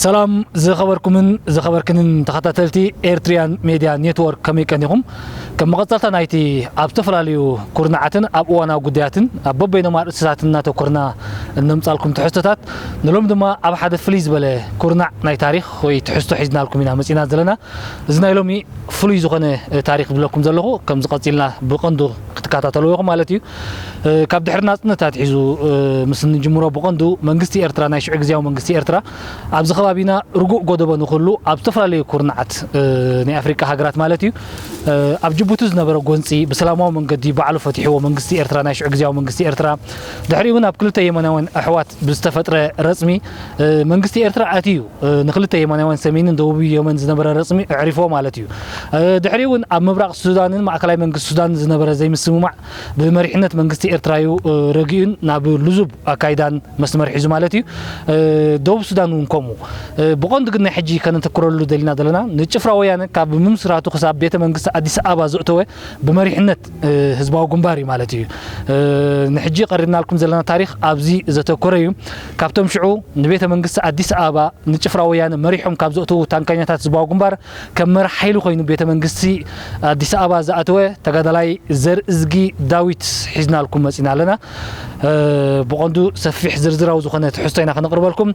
ሰላም ዝኸበርኩምን ዝኸበርክንን ተኸታተልቲ ኤርትሪያን ሜድያ ኔትወርክ፣ ከመይ ቀኒኹም? ከም መቐጸልታ ናይቲ ኣብ ዝተፈላለዩ ኩርናዓትን ኣብ እዋናዊ ጉዳያትን ኣብ በበይኖም ኣርእስትታት እናተኮርና እነምጻልኩም ትሕዝቶታት፣ ንሎም ድማ ኣብ ሓደ ፍልይ ዝበለ ኩርናዕ ናይ ታሪኽ ወይ ትሕዝቶ ሒዝናልኩም ኢና መጺና ዘለና። እዚ ናይ ሎሚ ፍሉይ ዝኾነ ታሪኽ ዝብለኩም ዘለኹ፣ ከምዚ ቀጺልና ብቐንዱ ክትከታተልዎ ኢኹም ማለት እዩ። ካብ ድሕሪ ናጽነት ኣትሒዙ ምስ እንጅምሮ፣ ብቐንዱ መንግስቲ ኤርትራ፣ ናይ ሽዑ ግዝያዊ መንግስቲ ኤርትራ፣ ኣብዚ ከባቢና ርጉእ ጎደቦ ንክህሉ ኣብ ዝተፈላለዩ ኩርናዓት ናይ ኣፍሪቃ ሃገራት ማለት እዩ፣ ኣብ ጅቡቲ ዝነበረ ጎንጺ ብሰላማዊ መንገዲ ባዕሉ ፈቲሕዎ መንግስቲ ኤርትራ፣ ናይ ሽዑ ግዝያዊ መንግስቲ ኤርትራ። ድሕሪኡ እውን ኣብ ክልተ የመናውያን ኣሕዋት ብዝተፈጥረ ረጽሚ መንግስቲ ኤርትራ ኣትዩ ንክልተ የማናውያን ሰሜንን ደቡብ የመን ዝነበረ ረጽሚ ኣዕሪፎ ማለት እዩ። ድሕሪ እውን ኣብ ምብራቕ ሱዳንን ማእከላይ መንግስቲ ሱዳን ዝነበረ ዘይምስምማዕ ብመሪሕነት መንግስቲ ኤርትራ እዩ ረጊኡን ናብ ልዙብ ኣካይዳን መስመር ሒዙ ማለት እዩ። ደቡብ ሱዳን እውን ከምኡ። ብቐንዱ ግን ናይ ሕጂ ከነተኩረሉ ደሊና ዘለና ንጭፍራ ወያነ ካብ ምምስራቱ ክሳብ ቤተ መንግስቲ ኣዲስ ኣበባ ዘእተወ ብመሪሕነት ህዝባዊ ግንባር እዩ ማለት እዩ። ንሕጂ ቀሪብናልኩም ዘለና ታሪኽ ኣብዚ ዘተኮረ እዩ። ካብቶም ሽዑ ንቤተ መንግስቲ ኣዲስ ኣበባ ንጭፍራ ወያነ መሪሖም ካብ ዘእተዉ ታንከኛታት ህዝባዊ ግንባር ከም መራሕ ሓይሊ ኮይኑ ቤተ መንግስቲ ኣዲስ ኣበባ ዝኣተወ ተጋዳላይ ዘርእዝጊ ዳዊት ሒዝናልኩም መጺና ኣለና። ብቐንዱ ሰፊሕ ዝርዝራዊ ዝኾነ ትሕዝቶ ኢና ከነቕርበልኩም።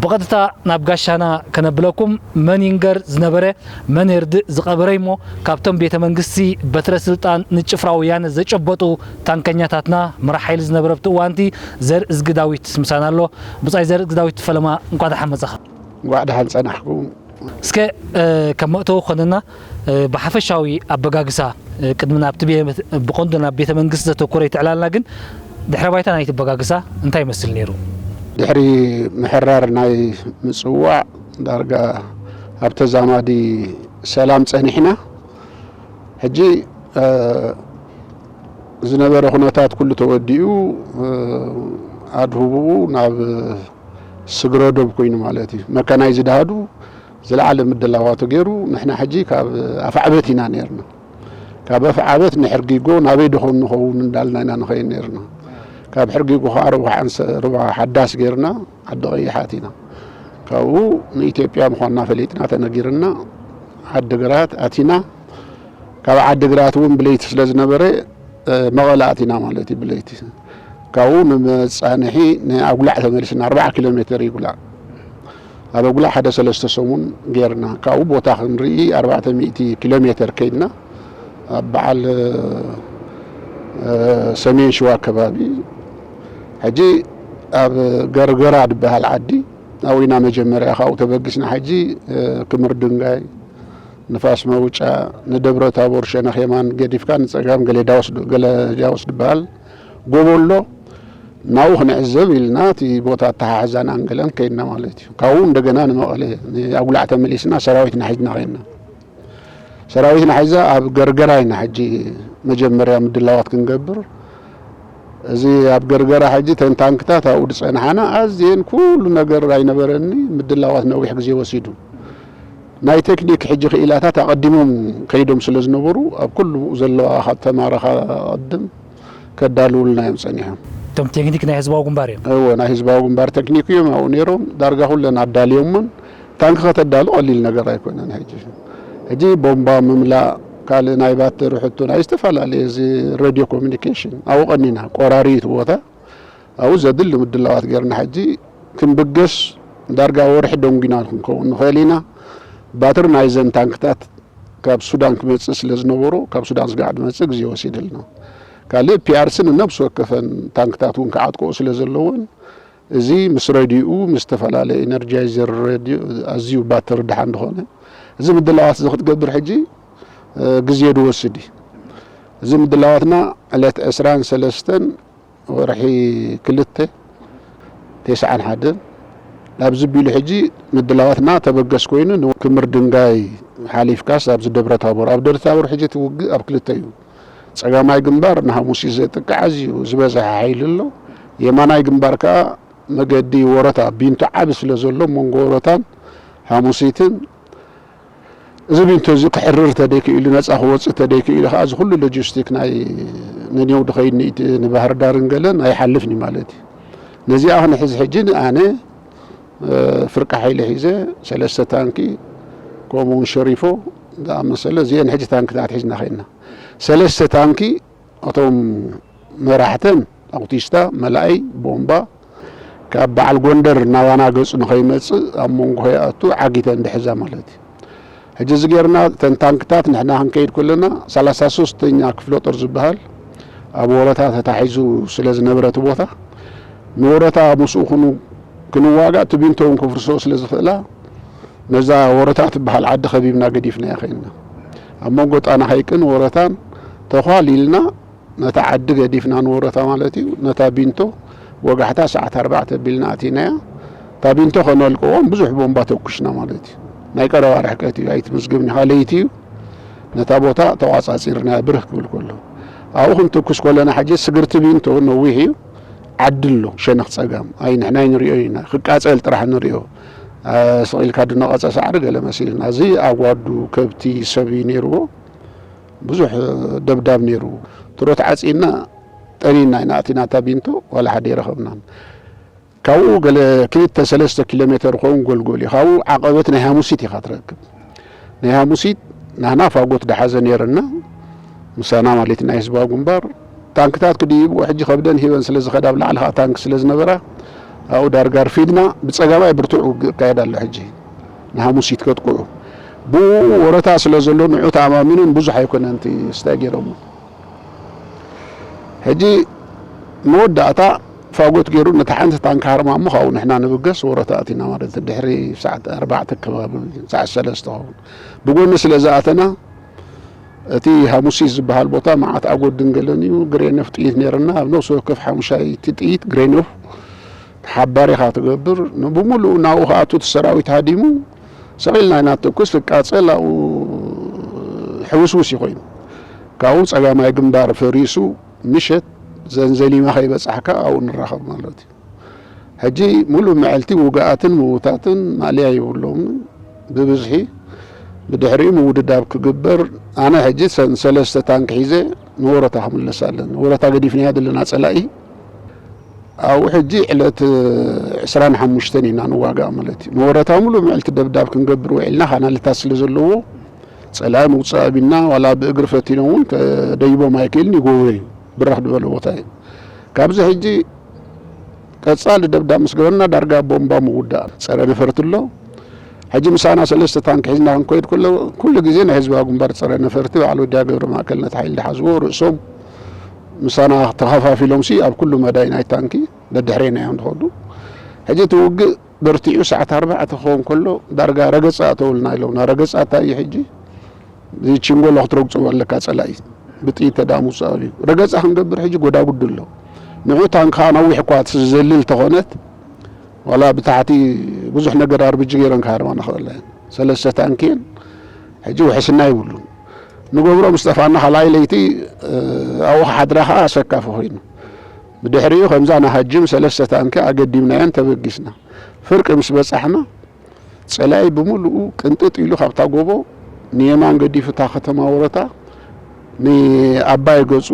ብቐጥታ ናብ ጋሻና ከነብለኩም። መን ይንገር ዝነበረ መን የርድእ ዝቐበረ እሞ፣ ካብቶም ቤተ መንግስቲ በትረ ስልጣን ንጭፍራ ወያነ ዘጨበጡ ታንከኛታትና፣ መራሕ ሓይሊ ዝነበረ ኣብቲ እዋንቲ ዘርእዝጊ ዳዊት ምሳና ኣሎ። ብጻይ ዘርእዝጊ ዳዊት ፈለማ እንኳ ደሓን መጻኻ። እንኳዕ ደሓን ጸናሕኩም። እስከ ከም መእተዊ ክኾነና ብሓፈሻዊ ኣበጋግሳ፣ ቅድሚ ናብቲ ብቐንዱ ናብ ቤተ መንግስቲ ዘተኮረ ይትዕላልና፣ ግን ድሕረ ባይታ ናይቲ ኣበጋግሳ እንታይ ይመስል ነይሩ? ድሕሪ ምሕራር ናይ ምጽዋዕ ዳርጋ ኣብ ተዛማዲ ሰላም ጸኒሕና። ሕጂ ዝነበረ ኩነታት ኩሉ ተወዲኡ፣ ኣድህቡኡ ናብ ስግረ ዶብ ኮይኑ ማለት እዩ። መካናይዝድ ኣሃዱ ዝለዓለ ምድላዋቱ ገይሩ፣ ንሕና ሕጂ ካብ ኣፍዓበት ኢና ነይርና። ካብ ኣፍዓበት ንሕርጊጎ ናበይ ደኾን ንኸውን እንዳልና ኢና ንኸይድ ነይርና። ካብ ሕርጊጎ ኸዓ ሩባ ሓንሰ-፣ ሩባ ሓዳስ ገይርና ዓዲ ቀይሕ ኣቲና። ካብኡ ንኢትዮጵያ ምዃንና ፈሊጥና ተነጊርና ዓዲግራት ኣቲና። ካብ ዓዲግራት እውን ብለይቲ ስለ ዝነበረ መቐለ ኣቲና ማለት እዩ። ብለይቲ ካብኡ ንመጻንሒ ንኣጉላዕ ተመሊስና። ኣርብዓ ኪሎ ሜተር እዩ ጉላዕ። ኣብ ኣጉላዕ ሓደ ሰለስተ ሰሙን ጌርና። ካብኡ ቦታ ክንርኢ ኣርባዕተ ሚእቲ ኪሎ ሜተር ከይድና ኣብ በዓል ሰሜን ሽዋ ከባቢ፣ ሕጂ ኣብ ገርገራ ዝበሃል ዓዲ ኣብኡ ኢና መጀመርያ ካብኡ ተበጊስና። ሕጂ ክምር ድንጋይ፣ ንፋስ መውጫ፣ ንደብረ ታቦር ሸነኽ የማን ገዲፍካ ንጸጋም ገለ ዳውስ ድ-፣ ገለ ዳውስ ድበሃል ጎቦ ኣሎ። ናብኡ ክንዕዘብ ኢልና እቲ ቦታ ኣተሓሕዛን ኣንገለን ከይድና ማለት እዩ። ካብኡ እንደገና ንመቐለ ንኣጉላዕ ተመሊስና ሰራዊትና ሒዝና ከይድና። ሰራዊትና ሒዛ ኣብ ገርገራ ኢና ሕጂ መጀመርያ ምድላዋት ክንገብር። እዚ ኣብ ገርገራ ሕጂ ተን ታንክታት ኣብኡ ዝጸንሓና ኣዝየን ኩሉ ነገር ኣይነበረኒ፣ ምድላዋት ነዊሕ ግዜ ወሲዱ። ናይ ቴክኒክ ሕጂ ክኢላታት ኣቐዲሞም ከይዶም ስለ ዝነበሩ፣ ኣብ ኩሉ ዘለዋ ካብ ተማረኻ ቀድም ከዳልውልና እዮም ጸኒሖም። እቶም ቴክኒክ ናይ ህዝባዊ ግንባር እዮም? እወ፣ ናይ ህዝባዊ ግንባር ቴክኒክ እዮም ኣብኡ ነይሮም። ዳርጋ ኩለን ኣዳልዮምን። ታንኪ ከተዳሉ ቀሊል ነገር ኣይኮነን። ሕጂ፣ ሕጂ ቦምባ ምምላእ፣ ካልእ ናይ ባትሪ ሕቶ፣ ናይ ዝተፈላለየ እዚ ሬድዮ ኮሚኒኬሽን ኣብኡ ቀኒና፣ ቆራሪት ቦታ ኣብኡ ዘድሊ ምድላዋት ጌርና። ሕጂ ክንብገስ ዳርጋ ወርሒ ደንጒና ክንከውን ንኽእል ኢና። ባትሪ ናይዘን ታንክታት ካብ ሱዳን ክመጽእ ስለ ዝነበሮ፣ ካብ ሱዳን ስጋዕ ዝመጽእ ግዜ ወሲድልና። ካልእ ፒኣርሲ ንነብሲ ወከፈን ታንክታት እውን ክዓጥቅኦ ስለ ዘለወን፣ እዚ ምስ ረድኡ፣ ምስ ዝተፈላለየ ኤነርጃይዘር ረድኡ፣ ኣዝዩ ባትሪ ደሓን ዝኾነ፣ እዚ ምድላዋት እዚ ክትገብር ሕጂ፣ እ፣ ግዜ ዝወስድ እዩ። እዚ ምድላዋትና ዕለት ዕስራን ሰለስተን ወርሒ ክልተ፣ ተስዓን ሓደን፣ ኣብዚ ቢሉ ሕጂ ምድላዋትና ተበገስ ኮይኑ፣ ንክምር ድንጋይ ሓሊፍካስ ኣብዚ ደብረ ታቦር፣ ኣብ ደብረ ታቦር ሕጂ እቲ ውግእ ኣብ ክልተ እዩ። ጸጋማይ ግንባር ንሃሙሲ ዘጥቅዕ ኣዝዩ ዝበዝሐ ሓይሊ ኣሎ። የማናይ ግንባር ከኣ መገዲ ወረታ ቢንቶ ዓቢ ስለ ዘሎ፣ መንጎ ወረታን ሃሙሲትን፣ እዚ ቢንቶ እዚ ክሕርር ተደይክኢሉ፣ ነጻ ክወጽእ ተደይክኢሉ ከኣ፣ እዚ ኩሉ ሎጂስቲክ ናይ ንኔው ድኸይድ ንኢት-፣ ንባህር ዳርን ገለን ኣይሓልፍን እዩ ማለት እዩ። ነዚኣ ክንሕዝ ሕጂ ኣነ ፍርቂ ሓይሊ ሒዘ፣ ሰለስተ ታንኪ፣ ከምኡ እውን ሸሪፎ ዝኣመሰለ፣ እዚአን ሕጂ ታንክታት ሒዝና ኸይድና። ሰለስተ ታንኪ፣ እቶም መራሕተን ኣውቲስታ፣ መላእይ፣ ቦምባ፣ ካብ በዓል ጎንደር ናባና ገጹ ንኸይመጽእ ኣብ መንጎ ከይኣቱ ዓጊተን ድሕዛ ማለት እዩ። ሕጂ እዚ ጌርና፣ እተን ታንክታት ንሕና ክንከይድ ከለና፣ ሰላሳ ሶስተኛ ክፍለ ጦር ዝበሃል ኣብ ወረታ ተታሒዙ ስለ ዝነበረ እቲ ቦታ፣ ንወረታ ምስኡ ክኑ-፣ ክንዋጋእ፣ እቲ ቢንቶ እውን ከፍርሶ ስለ ዝኽእላ፣ ነዛ ወረታ ትበሃል ዓዲ ከቢብና ገዲፍናያ ኸይድና። ኣብ መንጎ ጣና ሃይቅን ወረታን ተዃሊልና፣ ነታ ዓዲ ገዲፍና ንወረታ ማለት እዩ። ነታ ቢንቶ ወጋሕታ ሰዓት ኣርባዕተ ኣቢልና ኣቲናያ። እታ ቢንቶ ከነልቅቖም ብዙሕ ቦምባ ተኩሽና ማለት እዩ። ናይ ቀረባ ርሕቀት እዩ፣ ኣይትምዝግብን ኢኻ። ለይቲ እዩ። ነታ ቦታ ተቋጻጺርና ብርህ ክብል ከሎ፣ ኣብኡ ክንትኩስ ከለና፣ ሕጂ ስግርቲ ቢንቶ ነዊሕ እዩ። ዓዲ ኣሎ ሸነኽ ጸጋም። ኣይ ንሕና ኣይንሪኦን ኢና፣ ክቃጸል ጥራሕ ንሪኦ። አ፣ ስቕ ኢልካ ድነቐጸ ሳዕሪ ገለ መሲልና። እዚ ኣጓዱ፣ ከብቲ፣ ሰብ እዩ ነይርዎ። ብዙሕ ደብዳብ ነይሩ። ትሮት ዓጺና ጠኒና ኢና ኣቲና እታ ቢንቶ፣ ዋላ ሓደ ኣይረኸብናን። ካብኡ ገለ ክልተ ሰለስተ ኪሎ ሜተር ክኸውን ጎልጎል እዩ። ካብኡ ዓቐበት ናይ ሃሙሲት ኢኻ ትረክብ። ናይ ሃሙሲት ናህና ፋጎት ደሓዘ ነይርና፣ ምሳና ማለት ናይ ህዝባዊ ግንባር። ታንክታት ክድይብዎ ሕጂ ከብደን ሂበን ስለ ዝኸዳ፣ ኣብ ላዕሊ ኸዓ ታንክ ስለ ዝነበራ፣ ኣብኡ ዳርጋ ኣርፊድና። ብጸጋማይ ብርቱዕ ውግእ ይካየድ ኣሎ ሕጂ። ንሃሙሲት ከጥቅዑ። ብኡ ወረታ ስለ ዘሎ፣ ንዑ ተኣማሚኑን ብዙሕ ኣይኮነን እቲ ስታይ ገይሮሞ። ሕጂ መወዳእታ ፋጎት ገይሩ ነታ ሓንቲ ታንክ ሃርማ እሞ፣ ካብኡ ንሕና ንብገስ፣ ወረታ ኣቲና ማለት እዩ። ድሕሪ ሰዓት ኣርባዕተ ከባቢ፣ ሰዓት ሰለስተ ኸውን። ብጎኒ ስለ ዝኣተና፣ እቲ ሃሙሲት ዝበሃል ቦታ መዓት ኣጎድን ገለን እዩ። ግሬኖፍ ጥይት ነይርና፣ ኣብ ነፍሲ ወከፍ ሓሙሻይቲ ጥይት ግሬኖፍ ሓባር ኢኻ ትገብር። ብሙሉኡ ናብኡ ክኣቱ እቲ ሰራዊት ሃዲሙ፣ ሰቒልና ኢና ንተኩስ፣ ትቃጸል፣ ኣብኡ ሕውስውስ እዩ ኮይኑ። ካብኡ ጸጋማይ ግንባር ፈሪሱ፣ ምሸት ዘንዘሊማ ከይበጻሕካ ኣብኡ ንራኸብ ማለት እዩ። ሕጂ ሙሉእ መዓልቲ ውግኣትን ምውታትን ማእለያ የብሎምን። ብብዝሒ ብድሕሪኡ ምውድዳብ ክግበር፣ ኣነ ሕጂ ሰን-፣ ሰለስተ ታንክ ሒዘ ንወረታ ክምለስ ኣለኒ። ወረታ ገዲፍናያ ዘለና ጸላኢ። ኣብኡ ሕጂ ዕለት ዕስራን ሓሙሽተን ኢና ንዋጋእ ማለት እዩ። ንወረታ ሙሉእ መዓልቲ ደብዳብ ክንገብር ውዒልና፣ ካናልታት ስለ ዘለዎ፣ ጸላኢ ምውጻእ ኣቢልና፣ ዋላ ብእግሪ ፈቲኖም እውን ከደይቦም ኣይክእልን፣ ይጎቦ እዩ። ብራኽ ዝበለ ቦታ እዩ። ካብዚ ሕጂ ቀጻሊ ደብዳብ ምስ ገበርና፣ ዳርጋ ቦምባ ምውዳእ፣ ጸረ ነፈርቲ ኣሎ። ሕጂ ምሳና ሰለስተ ታንክ ሒዝና ክንከይድ ከሎ፣ ኩሉ ግዜ ናይ ህዝባዊ ግንባር ጸረ ነፈርቲ፣ በዓል ወዲያ ገብረ ማእከል ነቲ ሓይሊ ዝሓዝዎ፣ ርእሶም ምሳና ተኸፋፊሎምሲ፣ ኣብ ኩሉ መዳይ ናይ ታንኪ ደድሕሬና እዮም ዝኸዱ። ሕጂ እቲ ውግእ በርቲዑ፣ ሰዓት ኣርባዕተ ክኸውን ከሎ፣ ዳርጋ ረገጻ ኣተውልና ኢሎምና። ረገጻ እንታይ እዩ ሕጂ? እዚ ቺንጎሎ ክትረግጾ ኣለካ ጸላኢ። ብጥይት ተዳሙጹ ኣብዩ። ረገጻ ክንገብር ሕጂ ጎዳጉዲ ኣሎ። ንዑ ታንካ ነዊሕ እኳ ትዘልል ተኾነት፣ ዋላ ብታሕቲ ብዙሕ ነገር ኣርብጂ ገይረን ክሃርማ ንኽእላ እየን። ሰለስተ ታንኪ እየን። ሕጂ ውሕስና ይብሉን። ንገብሮ ምስ ጠፋና፣ ካልኣይ ለይቲ፣ እ፣ ኣብኡ ክሓድራ ኸዓ ኣሰካፊ ኮይኑ። ብድሕሪኡ ከምዛ ንሃጅም ሰለስተ ታንኪ ኣገዲምናየን ተበጊስና። ፍርቂ ምስ በጻሕና፣ ጸላኢ ብምሉኡ ቅንጥጥ ኢሉ ካብታ ጎቦ ንየማን ገዲፉ እታ ከተማ ወረታ ንኣባይ ገጹ፣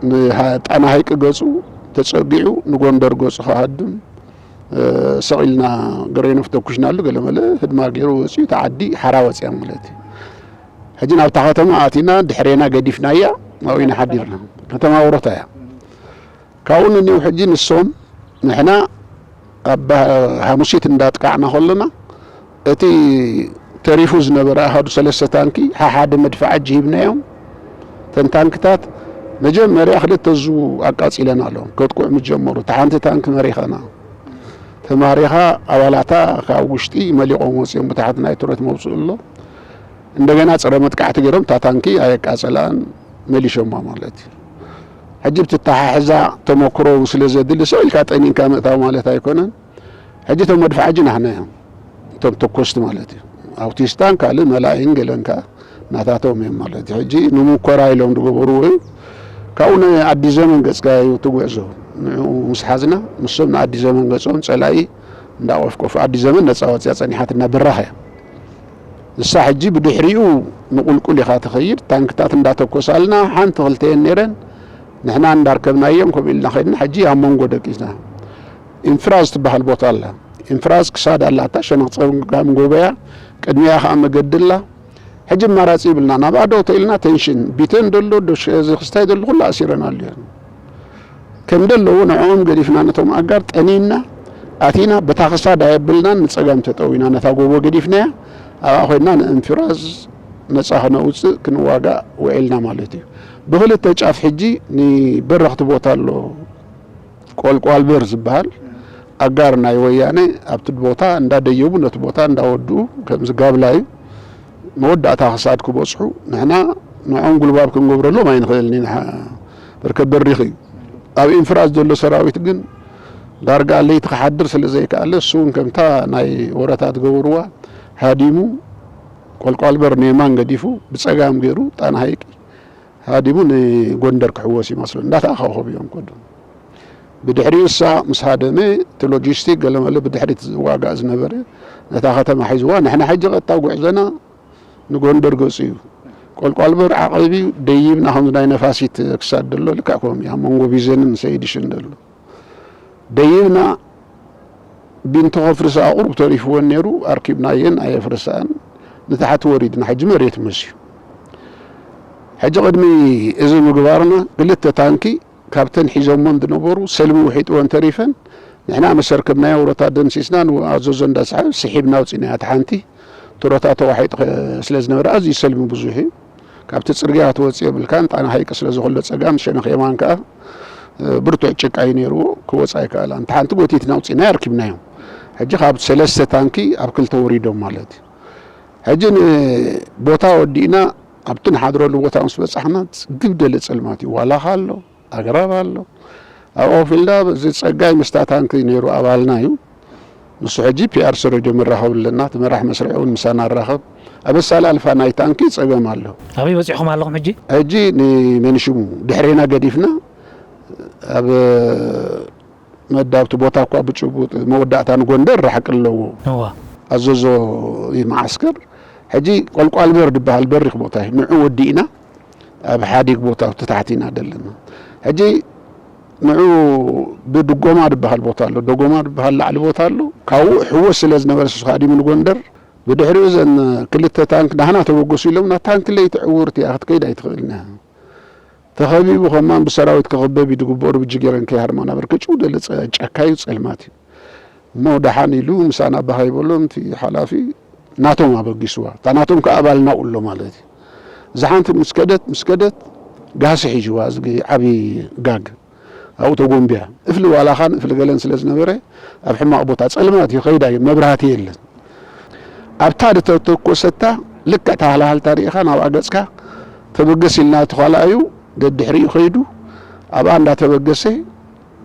ንሃ-፣ ጣና ሃይቂ ገጹ ተጸጊዑ ንጎንደር ገጹ ክሃድም፣ እ፣ ሰቒልና ግሬኖፍ ተኩሽናሉ፣ ገለመለ ህድማ ገይሩ ወጺኡ፣ እታ ዓዲ ሓራ ወጺኣ ማለት እዩ። ሕጂ ናብታ ከተማ ኣቲና ድሕሬና ገዲፍናያ፣ ኣብኡ ኢና ሓዲርና። ከተማ ወረታ እያ። ካብኡ ንኔው ሕጂ ንሶም ንሕና ኣብ ሓሙሲት እንዳጥቃዕና ከለና፣ እቲ ተሪፉ ዝነበረ ኣሃዱ ሰለስተ ታንኪ ሓሓደ መድፍዓ እጅ ሂብናዮም። እተን ታንክታት መጀመርያ ክልተ ዙ ኣቃጺለና ኣለዎም። ከጥቅዑ ምስ ጀመሩ፣ እታ ሓንቲ ታንኪ መሪኻና። ተማሪኻ፣ ኣባላታ ካብ ውሽጢ መሊቖም ወፂኦም፣ ብታሕቲ ናይ ትረት መውፅእ ኣሎ። እንደገና ፀረ መጥቃዕቲ ገይሮም፣ እታ ታንኪ ኣየቃፀላን፣ መሊሾማ ማለት እዩ። ሕጂ ብትተሓሕዛ ተመክሮ እውን ስለ ዘድሊ፣ ሰው ኢልካ ጠኒንካ ምእታው ማለት ኣይኮነን። ሕጂ እቶም መድፍዓ ሕጂ ናህና እዮም፣ እቶም ተኮስቲ ማለት እዩ። ኣውቲስታን ካልእ መላኢን ገለን ከኣ ናታቶም እዮም ማለት እዩ። ሕጂ ንሙከራ ኢሎም ዝገበርዎ እዩ። ካብኡ ንኣዲ ዘመን ገጽካ እዩ እቲ ጉዕዞ። ንዕኡ ምስ ሓዝና፣ ንሶም ንኣዲ ዘመን ገጾም ጸላኢ እንዳቆፍቆፉ፣ ኣዲ ዘመን ነጻ ወጽያ ጸኒሓትና ብራኽ እያ። ንሳ ሕጂ ብድሕሪኡ ንቁልቁል ኢኻ ትኸይድ፣ ታንክታት እንዳተኮሳልና፣ ሓንቲ ክልተየን ነይረን፣ ንሕና እንዳርከብናዮም ከምኡ ኢልና ኸድና፣ ሕጂ ኣብ መንጎ ደቂስና። ኢንፍራ ዝትበሃል ቦታ ኣላ። ኢንፍራዝ ክሳድ ኣላታ፣ ሸነኽ ጸጋም ጎበያ፣ ቅድሚያ ከኣ መገዲ ኣላ። ሕጂ ኣማራጺ ይብልና፣ ናብኣ ደው ተኢልና ቴንሽን፣ ቢተን ደሎ፣ ዶ ሸ-፣ እዚ ክስታይ ደሎ፣ ኩሉ ኣሲረን ኣለየን። ከም ደለዉ ንዕኦም ገዲፍና፣ ነቶም ኣጋር ጠኒና፣ ኣቲና፣ በታ ክሳድ ኣየብልናን፣ ንጸጋም ተጠዊና፣ ነታ ጎቦ ገዲፍናያ፣ ኣብኣ ኮይንና ንእንፍራዝ ነጻ ክነውጽእ ክንዋጋእ ውዒልና ማለት እዩ። ብኽልተ ጫፍ ሕጂ ንበረኽቲ ቦታ ኣሎ፣ ቆልቋል በር ዝበሃል ኣጋር ናይ ወያነ ኣብቲ ቦታ እንዳደየቡ ነቲ ቦታ እንዳወድኡ ከምዚ ጋብላ እዩ። መወዳእታ ክሳድ ክበጽሑ ንሕና ንዕኦም ጉልባብ ክንገብረሎም ኣይንኽእልን ኢና። በርከት በሪኽ እዩ። ኣብ ኢንፍራዝ ዘሎ ሰራዊት ግን ዳርጋ ለይቲ ክሓድር ስለ ዘይከኣለ እሱ እውን ከምታ ናይ ወረታት ገበርዋ ሃዲሙ ቆልቋል በር ንየማን ገዲፉ ብጸጋም ገይሩ ጣና ሃይቂ ሃዲሙ ንጎንደር ክሕወስ ይመስሉ እንዳተኣኻኸቡ እዮም ከዱ። ብድሕሪኡ እሳ ምስ ሃደመ እቲ ሎጂስቲክ ገለመለ ብድሕሪት ዝዋጋእ ዝነበረ ነታ ከተማ ሒዝዋ። ንሕና ሕጂ ቀጥታ ጉዕዞና ንጎንደር ገጹ እዩ። ቆልቋል በር ዓቐብ እዩ ደይብና፣ ከምዚ ናይ ነፋሲት ክሳድ ደሎ ልክዕ ከምኡ እዩ፣ ኣብ መንጎ ቢዘንን ሰይድሽን ደሎ ደይብና። ቢንቶ ከፍርሳ ቁሩብ ተሪፍወን ነይሩ፣ ኣርኪብናየን ኣየፍርሳን። ንታሕቲ ወሪድና ሕጂ መሬት መስዩ። ሕጂ ቅድሚ እዚ ምግባርና ክልተ ታንኪ ካብተን ሒዞሞን ዝነበሩ ሰልሚ ውሒጥወን ተሪፈን። ንሕና መሰርከብናዮ ውረታ ደምሲስና ንኣዘዞ እንዳሰሓብ ስሒብና ኣውፂናያ። እቲ ሓንቲ ቱረታ ተዋሒጡ ከ-፣ ስለ ዝነበረ ኣዝዩ ሰልሚ ብዙሕ እዩ። ካብቲ ጽርግያ ክትወጽእ የብልካን። ጣና ሃይቅ ስለ ዝኸሎ ጸጋም፣ ሸነኽ የማን ከኣ፣ እ፣ ብርቱዕ ጭቃ እዩ ነይርዎ፣ ክወጽእ ኣይከኣላን። እታ ሓንቲ ጎቲትና ኣውጺእናዮ ኣርኪብናዮም። ሕጂ ካብ ሰለስተ ታንኪ ኣብ ክልተ ወሪዶም ማለት እዩ። ሕጂ ንቦታ ወዲእና ኣብቲ ንሓድረሉ ቦታ ምስ በጻሕና፣ ጽግብ ደለ ጸልማት እዩ። ዋላኻ ኣሎ፣ ኣግራብ ኣሎ። ኣብኡ ኮፍ ኢልና፣ እዚ ጸጋይ ምስታ ታንኪ ነይሩ ኣባልና እዩ። ንሱ ሕጂ ፒኣርሲ ሬድዮ መራኸቢ ኣለና። እቲ መራሕ መስርዕ እውን ምሳና ኣራኸብ። ኣብ ኣሰላልፋ ናይ ታንኪ ጸገም ኣሎ። ኣበይ በጺሕኩም ኣለኹም ሕጂ? ሕጂ ንመንሽሙ ድሕሬና ገዲፍና፣ ኣብ መዳብቲ ቦታ እኳ ብጭቡጥ መወዳእታ ንጎንደር ራሕቂ ኣለዎ። እዋ። ኣዘዞ እዩ መዓስከር። ሕጂ ቆልቋል በር ድበሃል በሪኽ ቦታ እዩ። ንዑ ወዲእና ኣብ ሓዲግ ቦታ ተታሕቲና ደለና። ሕጂ ንዑ ብድጎማ ድበሃል ቦታ ኣሎ። ደጎማ ድበሃል ላዕሊ ቦታ ኣሎ። ካብኡ ሕወስ ስለ ዝነበረ፣ ንሱ ሃዲሙ ንጎንደር። ብድሕሪኡ እዘን ክልተ ታንክ ናህና ተበገሱ ኢሎምና። ታንክ ለይቲ ዕውርቲ እያ፣ ክትከይድ ኣይትኽእልን እያ። ተኸቢቡ ከማን ብሰራዊት ክኽበብ እዩ ድግበኦ። ብጅ ገይረን ከይሃርማ ናበር ክጭው ደለ ጸ-፣ ጫካ እዩ፣ ጸልማት እዩ። እሞ ደሓን ኢሉ ምሳና ባህ ኣይበሎን። እቲ ሓላፊ ናቶም ኣበጊስዋ። እታ ናቶም ከኣ ኣባልና ኣሎ ማለት እዩ። እዛ ሓንቲ ምስ ከደት፣ ምስ ከደት ጋህሲ ሒዝዋ፣ እዚ ዓቢ ጋግ ኣብኡ ተጎንብያ። እፍሊ ዋላኻን እፍሊ ገለን ስለ ዝነበረ ኣብ ሕማቕ ቦታ ጸልማት እዩ፣ ከይዳ እዩ፣ መብራህቲ የለን። ኣብታ ድተተኮሰታ ልክዕ ተሃላሃልታ ርኢኻ ናብኣ ገጽካ ተበገስ ኢልና ተዃላኣዩ ደድሕሪኡ ከይዱ ኣብኣ እንዳተበገሰ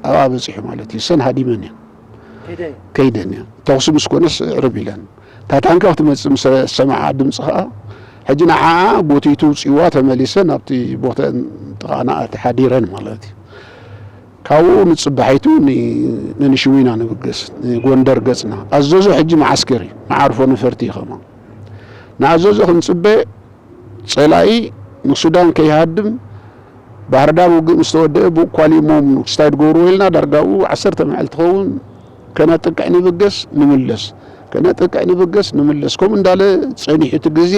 ኣብኣ በጺሑ ማለት እዩ። ሰን ሃዲመን እየን። ከይደን እየን። ተኹሲ ምስ ኮነስ ዕርብ ኢለን። እታ ታንካ ክትመጽእ ምስ ሰማዓ ድምጺ ኸኣ ሕጂ ንዓኣ ጎቲቱ ውጽዋ ተመሊሰ ናብቲ ቦተን ጥቓና ኣቲ ሓዲረን ማለት እዩ። ካብኡ ንጽባሒቱ ን-፣ ንንሽዊና ንብገስ፣ ንጎንደር ገጽና። ኣዘዞ ሕጂ መዓስከር እዩ፣ መዓርፎ ነፈርቲ እዩ ኸማ። ንኣዘዞ ክንጽበ ጸላኢ ንሱዳን ከይሃድም ባህርዳር ውግእ ምስ ተወደአ ብኡ ኳሊሞም ክስታይ ድገብርዎ ኢልና ዳርጋ ብኡ ዓሰርተ መዓልቲ ኸውን ከነጥቅዕ ንብገስ ንምለስ፣ ከነጥቅዕ ንብገስ ንምለስ። ከምኡ እንዳለ ጸኒሑ እቲ ግዜ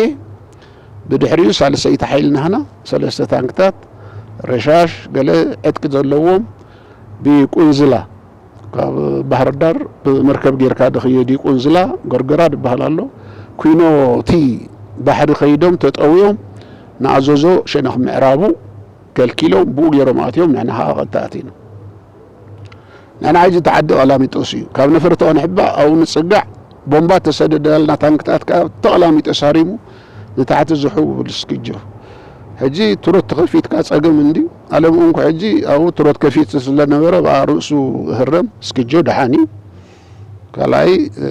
ብድሕሪኡ ሳልሰይቲ ሓይሊ ናህና ሰለስተ ታንክታት ረሻሽ ገለ ዕጥቂ ዘለዎም ብቁንዝላ ካብ ባህር ዳር ብመርከብ ጌርካ ድኽየድ እዩ። ቁንዝላ ገርገራ ድበሃል ኣሎ። ኩኖ እቲ ባሕሪ ከይዶም ተጠውዮም ንኣዘዞ ሸነኽ ምዕራቡ ከልኪሎም ብኡ ገይሮም ኣትዮም ንሕና ከዓ ቀጥታ ኣቲና። ንሕና ሕጂ እቲ ዓዲ ቀላሚጦስ እዩ። ካብ ነፈርቲ ክንሕባእ ኣብኡ ንጽጋዕ ቦምባ ተሰደደልና ታንክታት ከዓ ተቐላሚጦስ ሃሪሙ ንታሕቲ ዝሕው ብብል ስኪጆ። ሕጂ ትሮት ተኸፊትካ ጸገም እንዲ ኣለምኡ እንኳ ሕጂ ኣብኡ ትሮት ከፊት ስለነበረ ብኣ ርእሱ ህረም ስኪጆ ደሓን እዩ። ካልኣይ፣ እ፣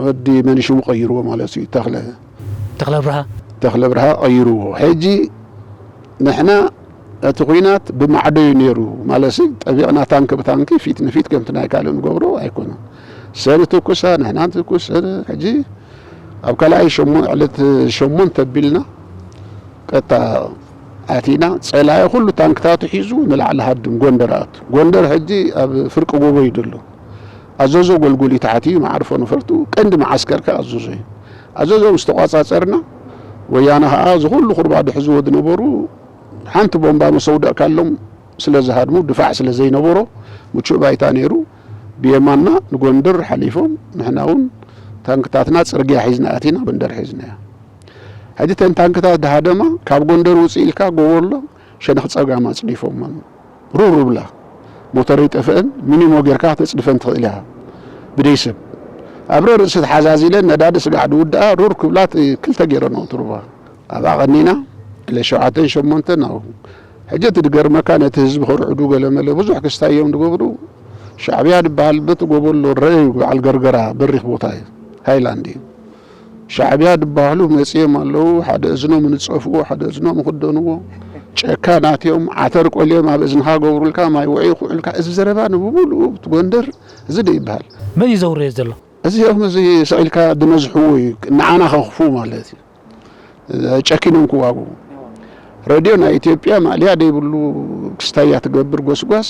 ወዲ መን ሽሙ ቀይርዎ ማለት እዩ፣ ተኽለ ተኽለ ብርሃ። ተኽለ ብርሃ ቀይርዎ። ሕጂ ንሕና እቲ ኲናት ብማዕዶ እዩ ነይሩ ማለት ሲ፣ ጠቢቕና ታንኪ ብታንኪ ፊት ንፊት ከምቲ ናይ ካልእ ንገብሮ ኣይኮነን። ሰ ንትኩሳ፣ ንሕና ንትኩስ። ሰ ሕጂ ኣብ ካልኣይ ሸሞ-፣ ዕለት ሸሞንተ ኣቢልና ቀጥታ ኣቲና፣ ጸላኢ ኩሉ ታንክታቱ ሒዙ ንላዕሊ ሃድም ጎንደር ኣቱ። ጎንደር ሕጂ ኣብ ፍርቂ ጎቦ እዩ ዘሎ። ኣዘዞ ጎልጎል እዩ፣ ታሕቲ እዩ መዓርፎ ነፈርቱ፣ ቀንዲ መዓስከር ከኣ ኣዘዞ እዩ። ኣዘዞ ምስ ተቋጻጸርና፣ ወያነ ከኣ እዚ ኩሉ ኩርባዶ ሕዝዎ ዝነበሩ ሓንቲ ቦምባ መሰውደቕካሎም ስለ ዝሃድሙ፣ ድፋዕ ስለ ዘይነበሮ፣ ምቹእ ባይታ ነይሩ። ብየማንና ንጎንደር ሓሊፎም፣ ንሕና እውን ታንክታትና ጽርግያ ሒዝና ኣቲና፣ ጎንደር ሒዝናያ። ሕጂ እተን ታንክታት ድሃደማ፣ ካብ ጎንደር ውጽእ ኢልካ ጎቦሎ ሸነኽ ጸጋም ኣጽዲፎመን። ሩር ብላ፣ ሞተር ይጠፍአን፣ ሚኒሞ ጌርካ ተጽድፈን ትኽእል ኢኻ። ብደይ ሰብ ኣብረ ርእሲ ተሓዛዚለን ነዳዲ ስጋዕ ድውድኣ ሩር ክብላ ክልተ ጌረን ኣውትሩባ። ኣብኣ ቀኒና፣ ክለ ሸውዓተን ሸሞንተን ኣብኡ። ሕጂ እቲ ድገርመካ ነቲ ህዝቢ ከርዕዱ ገለመለ ብዙሕ ክስታይ እዮም ድገብሩ። ሻዕብያ ድበሃል በቲ ጎቦ ኣሎ ረአዩ፣ በዓል ገርገራ በሪኽ ቦታ እዩ፣ ሃይላንድ እዩ። ሻዕብያ ድበሃሉ መጺኦም ኣለዉ፣ ሓደ እዝኖም ንጸፍዎ፣ ሓደ እዝኖም ክደንዎ። ጨካናት እዮም፣ ዓተር ቆልዮም ኣብ እዝንኻ ገብሩልካ፣ ማይ ውዑይ ክውዕልካ። እዚ ዘረባ ንብሙሉኡ እቲ ጎንደር እዚ ዶ ይበሃል? መን እዩ ዘውረዮ ዘሎ? እዚኦም እዚ ስቕ ኢልካ ድነዝሕዎ እዩ፣ ንዓና ከኽፉ ማለት እዩ። ጨኪኖም ክዋግኡ። ሬድዮ ናይ ኢትዮጵያ ማእለያ ደይብሉ ክስታያ ትገብር ጎስጓስ፣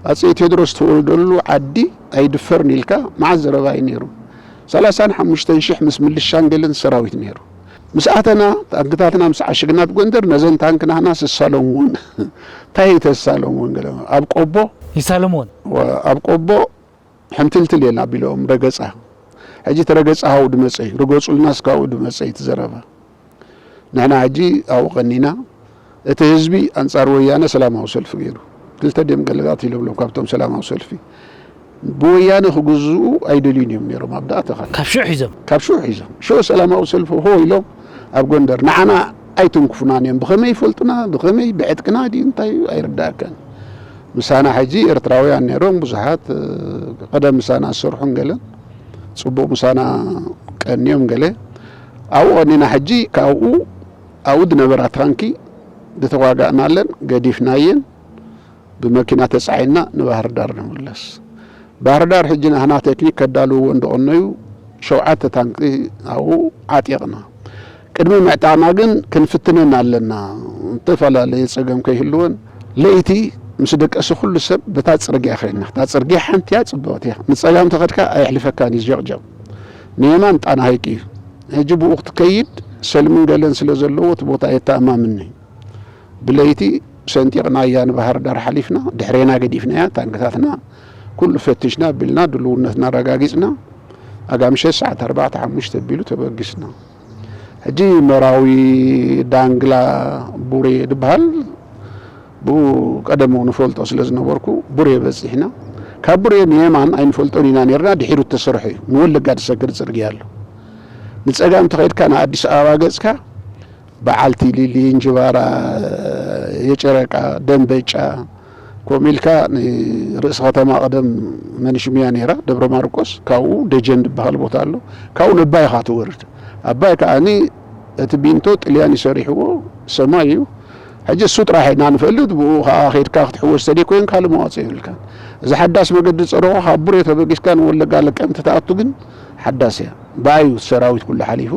ኣጼ ቴዎድሮስ ተወልደሉ ዓዲ ኣይድፈርን ኢልካ መዓዝ ዘረባ እዩ ነይሩ? ሰላሳን ሓሙሽተን ሽሕ ምስ ምልሻን ገለን ሰራዊት ነይሩ። ምስ ኣተና፣ ታንክታትና ምስ ዓሽግና ኣብ ጎንደር፣ ነዘን ታንክ ናህና ስሳሎምዎን። እንታይ ተሳሎምዎን ገለ? ኣብ ቆቦ ይሳለምዎን። ወ-፣ ኣብ ቆቦ ሕምትልትል የለን ኣቢሎም ረገጻ። ሕጂ እቲ ረገጻ ካብኡ ድመጸ እዩ። ርገጹልና እስካብኡ ድመጸ እዩ እቲ ዘረባ። ንሕና ሕጂ ኣብኡ ቀኒና፣ እቲ ህዝቢ ኣንጻር ወያነ ሰላማዊ ሰልፊ ገይሩ። ክልተ ድዮም ገለጋት ኢሎም ካብቶም ሰላማዊ ሰልፊ። ብወያነ ክግዝኡ ኣይደልዩን እዮም ነይሮም ኣብ ዳእተኻ። ካብ ሽዑ ሒዞም? ካብ ሽዑ ሒዞም። ሽዑ ሰላማዊ ሰልፊ ሆ ኢሎም ኣብ ጎንደር ንዓና ኣይትንክፉናን እዮም። ብኸመይ ይፈልጡና? ብኸመይ? ብዕጥቅና ድዩ? እንታይ እዩ? ኣይርዳእካን። ምሳና ሕጂ ኤርትራውያን ነይሮም ብዙሓት፣ እ፣ ቀደም ምሳና ዝሰርሑን ገለን ጽቡቕ ምሳና ቀንዮም ገለ። ኣብኡ ቀኒና ሕጂ ካብኡ ኣብኡ ዝነበራ ታንኪ ዝተዋጋእናለን ገዲፍናየን ብመኪና ተጻዒንና ንባህር ዳር ንምለስ። ባህር ዳር ሕጂ ናህና ቴክኒክ ከዳልውዎ እንደቐነዩ ሸውዓተ ታንኪ ኣብኡ ዓጢቕና። ቅድሚ ምዕጣቕና ግን ክንፍትነን ኣለና፣ ዝተፈላለየ ጸገም ከይህልወን። ለይቲ ምስ ደቀሰ ኩሉ ሰብ በታ ጽርግያ ኸይድና፣ እታ ጽርግያ ሓንቲ እያ፣ ጽብቕቲ እያ። ንጸጋም ተኸድካ ኣየሕልፈካን እዩ፣ ጀቕጀቕ። ንየማን ጣና ሃይቅ እዩ። ሕጂ ብኡ ክትከይድ ሰልምን ገለን ስለ ዘለዎ እቲ ቦታ የተኣማምን እዩ። ብለይቲ ሰንጢቕናያ ንባህር ዳር ሓሊፍና፣ ድሕሬና ገዲፍናያ፣ ታንክታትና ኩሉ ፈቲሽና ኣቢልና፣ ድልውነትና ኣረጋጊጽና፣ ኣጋምሸት ሰዓት ኣርባዕተ ሓሙሽተ ኣቢሉ ተበጊስና። ሕጂ መራዊ፣ ዳንግላ፣ ቡሬ ድበሃል ብኡ ቀደሙ ንፈልጦ ስለ ዝነበርኩ፣ ቡሬ በጺሕና። ካብ ቡሬ ንየማን ኣይንፈልጦን ኢና ነርና፣ ድሒሩ እተሰርሐ እዩ። ንወለጋ ዝሰግር ጽርግያ ኣሎ። ንጸጋም ተኸይድካ ንኣዲስ ኣበባ ገጽካ፣ በዓልቲ ሊሊ፣ እንጅባራ፣ የጨረቃ፣ ደንበጫ፣ ከምኡ ኢልካ ንርእሲ ከተማ ቀደም መንሽምያ ነይራ፣ ደብረ ማርቆስ፣ ካብኡ ደጀን ዝበሃል ቦታ ኣሎ። ካብኡ ነባይ ኢኻ ትወርድ። ኣባይ ከኣኒ እቲ ቢንቶ ጥልያን ይሰሪሕዎ፣ ሰማይ እዩ። ሕጂ እሱ ጥራሕ ኢና ንፈልጥ፣ ብኡ ኸዓ ኸይድካ ክትሕወስ ተደይ ኮይን ካልእ መዋጽኦ የብልካን። እዚ ሓዳስ መገዲ ጸረቑ ካብ ቡሬ ተበጊስካ ንወለጋ ለቀምቲ ተኣቱ ግን ሓዳስ እያ። ብኣዩ ሰራዊት ኩሉ ሓሊፉ።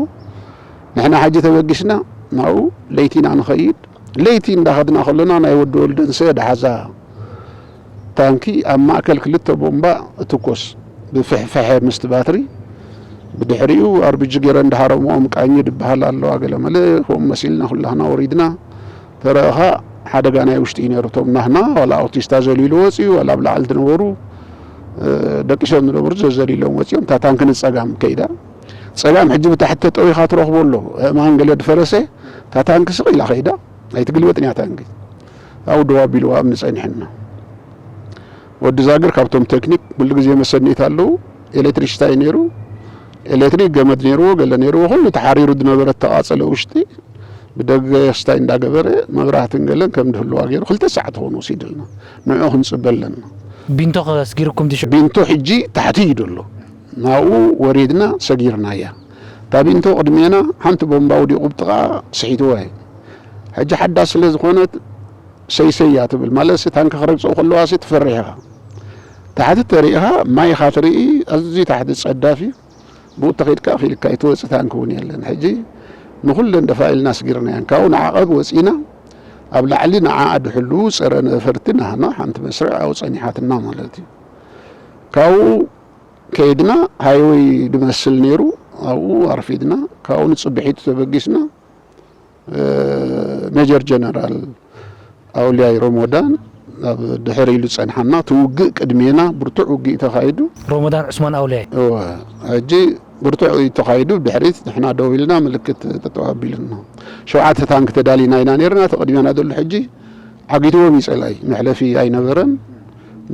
ንሕና ሕጂ ተበጊስና ናብኡ ለይቲ ኢና ንኸይድ። ለይቲ እንዳኸድና ከለና ናይ ወዲ ወልደንሰ ደሓዛ ታንኪ ኣብ ማእከል ክልተ ቦምባ እትኮስ ብፍሕፍሐ ምስቲ ባትሪ። ብድሕሪኡ ኣርቢጂ ገይረ እንዳሃረምኦም ቃኝ ድበሃል ኣለዋ ገለ መለ ከምኡ መሲልና ኩላህና ወሪድና። ተረእኻ ሓደጋ ናይ ውሽጢ እዩ ነይሩ። እቶም ናህና ዋላ ኣውቲስታ ዘሊሉ ወፂኡ ዋላ ኣብ ላዕሊ ዝነበሩ፣ እ፣ ደቂሶም ዝነበሩ ዘዘሊሎም ወፂኦም። እታ ታንኪ ንፀጋም ከይዳ። ጸጋም ሕጂ ብታሕቲ ተጠዊኻ ትረኽቦ ኣሎ። ኣእማን ገለ ድፈረሰ፣ እታ ታንኪ ስቕ ኢላ ከይዳ፣ ኣይትግልበጥን እያ ታንኪ። ኣብኡ ደው ኣቢልዋ እምኒ ጸኒሕና። ወዲ ዛግር ካብቶም ቴክኒክ ኩሉ ግዜ መሰነይታ ኣለዉ። ኤሌክትሪሽታ እዩ ነይሩ። ኤሌክትሪክ ገመድ ነይርዎ፣ ገለ ነይርዎ። ኩሉ ተሓሪሩ ዝነበረ ተቓጸለ ውሽጢ ብደገ ስታይ እንዳገበረ መብራህትን ገለን ከም ድህልዋ ገይሩ ክልተ ሰዓት ትኾን ወሲድልና። ንዕኡ ክንጽበ ኣለና። ቢንቶ ከስጊርኩም ትሽ- ቢንቶ ሕጂ ታሕቲ እዩ ዘሎ። ናብኡ ወሪድና ሰጊርናያ። እታ ቢንቶ ቅድሜና ሓንቲ ቦምባ ወዲቑ ብጥቓ ስሒትዋ እዩ። ሕጂ ሓዳስ ስለ ዝኾነት ሰይሰይ እያ ትብል። ማለትሲ ታንኪ ክረግጸው ከለዋሲ ትፈርሕ ኢኻ። ታሕቲ ተሪእኻ ማይ ኢኻ ትርኢ፣ ኣዝዩ ታሕቲ ጸዳፍ እዩ። ብኡ ተኺድካ ኣኺልካ ኣይትወጽእ ታንኪ እውን የለን። ሕጂ ንኹለን ደፋኢልና ኣስጊርናየን። ካብኡ ንዓቐብ ወጺና ኣብ ላዕሊ ንዓኣ ድሕሉ ጸረ ነፈርቲ ናህና ሓንቲ መስርዕ ኣብኡ ጸኒሓትና ማለት እዩ። ካብኡ ከይድና፣ ሃይወይ ዝመስል ነይሩ። ኣብኡ ኣርፊድና። ካብኡ ንጽብሒቱ ተበጊስና፣ እ፣ ሜጀር ጀነራል ኣውልያይ ሮሞዳን ኣብ ድሕር ኢሉ ጸንሓና። እቲ ውግእ ቅድሜና ብርቱዕ ውግእ ተኻይዱ። ሮሞዳን ዑስማን ኣውልያይ። እወ፣ ሕጂ ብርቱዕ እዩ ተኻይዱ። ብድሕሪት ንሕና ደው ኢልና፣ ምልክት ጠጠው ኣቢሉና። ሸውዓተ ታንክ ተዳሊና ኢና ነይርና። እቲ ቅድሜና ዘሎ ሕጂ ዓጊትዎም እዩ ጸላኢ። መሕለፊ ኣይነበረን።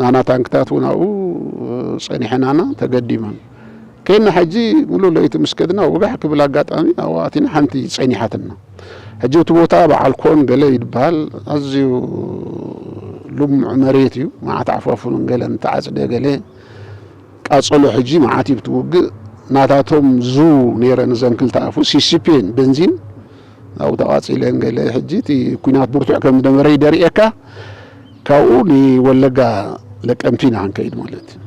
ናና ታንክታት እውን ኣብኡ ጸኒሐናና፣ ተገዲመን። ከይና ሕጂ ሙሉእ ለይቲ ምስ ከድና፣ ወጋሕ ክብል ኣጋጣሚ ኣብኡ ኣቲና፣ ሓንቲ ጸኒሓትና። ሕጂ እቲ ቦታ በዓል ኮን ገለ ይድበሃል፣ ኣዝዩ ልሙዕ መሬት እዩ። መዓት ዓፋፉን ገለን ተዓጽደ ገለ። ቃጸሎ ሕጂ መዓት እዩ ብቲ ውግእ። ናታቶም ዙ ነይረን እዘን ክልተ ኣፉ፣ ሲሲፔን በንዚን ኣብኡ ተቓጺለን ገለ። ሕጂ እቲ ኲናት ብርቱዕ ከም ዝነበረ ይደርእየካ። ካብኡ ንወለጋ ለቀምቲ ኢና ክንከይድ ማለት እዩ።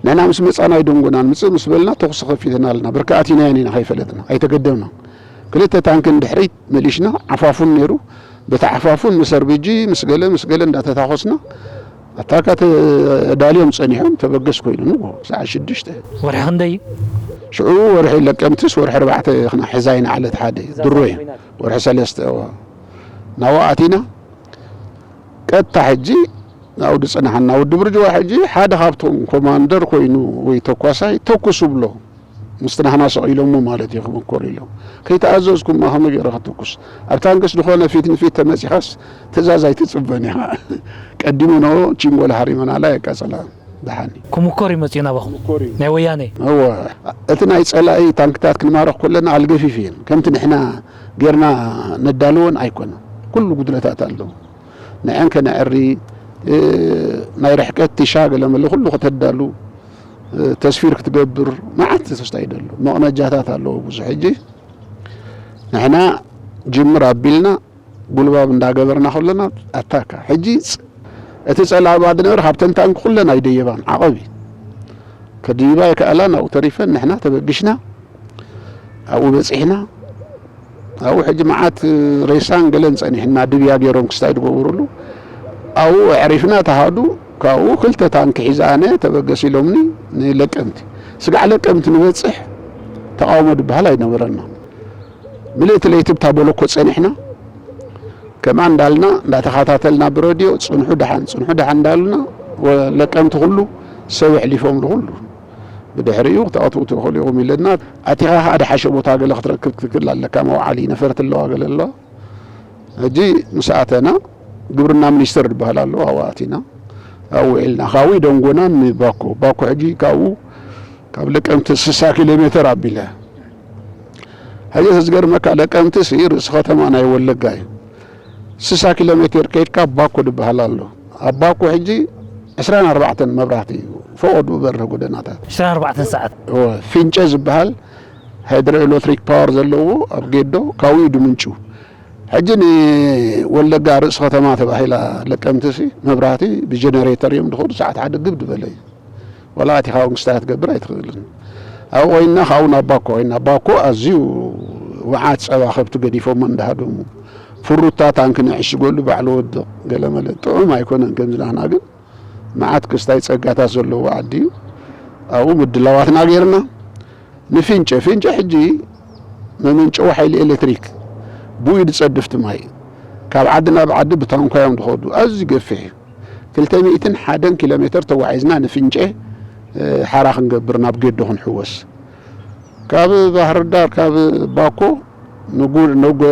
ንሕና ምስ መጻና ኣይደንጎናን፣ ምጽእ ምስ በልና ተኹሲ ከፊትና ኣለና። ብርካ ኣቲና ኢና ከይፈለጥና፣ ኣይተገደብና። ክልተ ታንክን ድሕሪት መሊሽና፣ ዓፋፉን ነይሩ። በቲ ዓፋፉን ምስ ኣርቢጂ፣ ምስ ገለ፣ ምስ ገለ እንዳተታኾስና፣ ኣታካ ተዳልዮም ጸኒሖም፣ ተበገስ ኮይኑ ንግሆ ሰዓት ሽዱሽተ። ወርሒ ክንደይ? ሽዑ ወርሒ ለቀምትስ ወርሒ ኣርባዕተ ክና ሕዛይ ንዓለት ሓደ ድሮ እዩ። ወርሒ ሰለስተ፣ እዋ። ናብኡ ኣቲና፣ ቀጥታ ሕጂ ናብኡ ዝጸናሕና ወዲ ብርጅዋ ሕጂ ሓደ ካብቶም ኮማንደር ኮይኑ ወይ ተኳሳይ ተኩስ ብሎ። ምስቲ ናህና ሰቕ ኢሎሞ ማለት እዩ፣ ክምኮር ኢሎም። ከይተኣዘዝኩማ ከመይ ገይረ ክትኩስ? ኣብ ታንክስ ዝኾነ ፊት ንፊት ተመጺኻስ ትእዛዝ ኣይትጽበን ኢኻ። ቀዲሙ ንኦ ቺንጎላ ሃሪመናላ የቃጸላ። ደሓኒ። ክምኮር እዩ መጺኡ ናባኹም? ክምኮር እዩ። ናይ ወያነ? እወ። እቲ ናይ ጸላኢ ታንክታት ክንማረኽ ከለና ኣልገፊፍ እየን። ከምቲ ንሕና ጌርና ነዳልወን ኣይኮነን። ኩሉ ጉድለታት ኣለዎ። ንዐን ከነዐሪ፣ እ፣ ናይ ርሕቀት ቲሻ ገለ መለ ኩሉ ከተዳሉ፣ እ፣ ተስፊር ክትገብር መዓት ተስታ ይደሉ። መቕነጃታት ኣለዎ ብዙሕ። ሕጂ ንሕና ጅምር ኣቢልና ጉልባብ እንዳገበርና ከለና ኣታካ። ሕጂ ጽ-፣ እቲ ጸላኢ ባድ ነበር ካብተን ታንክ ኩለን ኣይደየባን፣ ዓቐብ እዩ። ከድይባ ይከኣላ፣ ናብኡ ተሪፈን ንሕና ተበጊሽና። ኣብኡ በጺሕና። ኣብኡ ሕጂ መዓት ሬሳን ገለን ጸኒሕና፣ ድብያ ገይሮም ክስታይ ዝገበሩሉ። ኣብኡ ኣዕሪፍና ተሃዱ። ካብኡ ክልተ ታንክ ሒዘ ኣነ ተበገስ ኢሎምኒ ንለቀምቲ። ስጋዕ ለቀምቲ ንበጽሕ ተቃውሞ ዝበሃል ኣይነበረና። ምልእቲ ለይቲ ብታ ቦለኮ ጸኒሕና። ከምኣ እንዳልና፣ እንዳተኸታተልና ብረድዮ፣ "ጽንሑ ደሓን፣ ጽንሑ ደሓን" እንዳሉና፣ ወ-፣ ለቀምቲ ኩሉ ሰብ ኣሕሊፎም ንኹሉ። ብድሕሪኡ ክትኣትዉ ትኽእሉ ኢኹም ኢለና። ኣቲኻ ኸኣ ደሓሸ ቦታ ገለ ክትረክብ ትክእል ኣለካ፣ መውዓሊ ነፈርቲ ኣለዋ፣ ገለ ኣለዋ። ሕጂ ምስ ኣተና፣ ግብርና ሚኒስተር ዝበሃል ኣሎ፣ ኣብኡ ኣቲና፣ ኣብኡ ውዒልና። ካብኡ ደንጎና ንባኮ። ባኮ ሕጂ ካብኡ፣ ካብ ለቀምቲ ስሳ ኪሎ ሜተር ኣቢለ። ሕጂ እቲ ዝገርመካ፣ ለቀምቲ ሲ ርእሲ ከተማ ናይ ወለጋ እዩ። ስሳ ኪሎ ሜተር ከይድካ ባኮ ዝበሃል ኣሎ። ኣብ ባኮ ሕጂ ዕስራን ኣርባዕተን መብራህቲ እዩ፣ ፈቐድኡ በርህ ጎደናታት። ዕስራን ኣርባዕተን ሰዓት? እወ፣ ፊንጨ ዝበሃል ሃይድሮ ኤሌክትሪክ ፓወር ዘለዎ ኣብ ጌዶ፣ ካብኡ እዩ ድምንጩ። ሕጂ ንወለጋ ርእሲ ከተማ ተባሂላ ለቀምቲ ሲ መብራህቲ ብጀነሬተር እዮም ድኸዱ፣ ሰዓት ሓደ ግብ ዝበለ እዩ። ዋላ ኣቲኻ እውን ክስታይ ክትገብር ኣይትኽእልን። ኣብኡ ኮይንና ካብኡ ናብ ባኮ ኮይንና፣ ባኮ ኣዝዩ መዓት ጸባ ከብቲ ገዲፎሞ እንዳሃደሙ፣ ፍሩታ ታንክ ንዕሽገሉ ባዕሉ ወድቕ፣ ገለመለ ጥዑም ኣይኮነን። ከምዚ ናህና ግን መዓት ክስታይ ጸጋታት ዘለዎ ዓዲ እዩ። ኣብኡ ምድላዋትና ጌርና ንፊንጨ፣ ፊንጨ ሕጂ መመንጨዊ ሓይሊ ኤሌክትሪክ፣ ብኡ እዩ ዝጸድፍ እቲ ማይ። ካብ ዓዲ ናብ ዓዲ ብታንኳ እዮም ዝኸዱ። ኣዝዩ ገፊሕ እዩ። ክልተ ሚእትን ሓደን ኪሎ ሜተር ተጓዒዝና ንፊንጨ፣ እ፣ ሓራ ክንገብር ናብ ጌዶ ክንሕወስ። ካብ ባህር ዳር፣ ካብ ባኮ ንጉ-፣ ንጎ-፣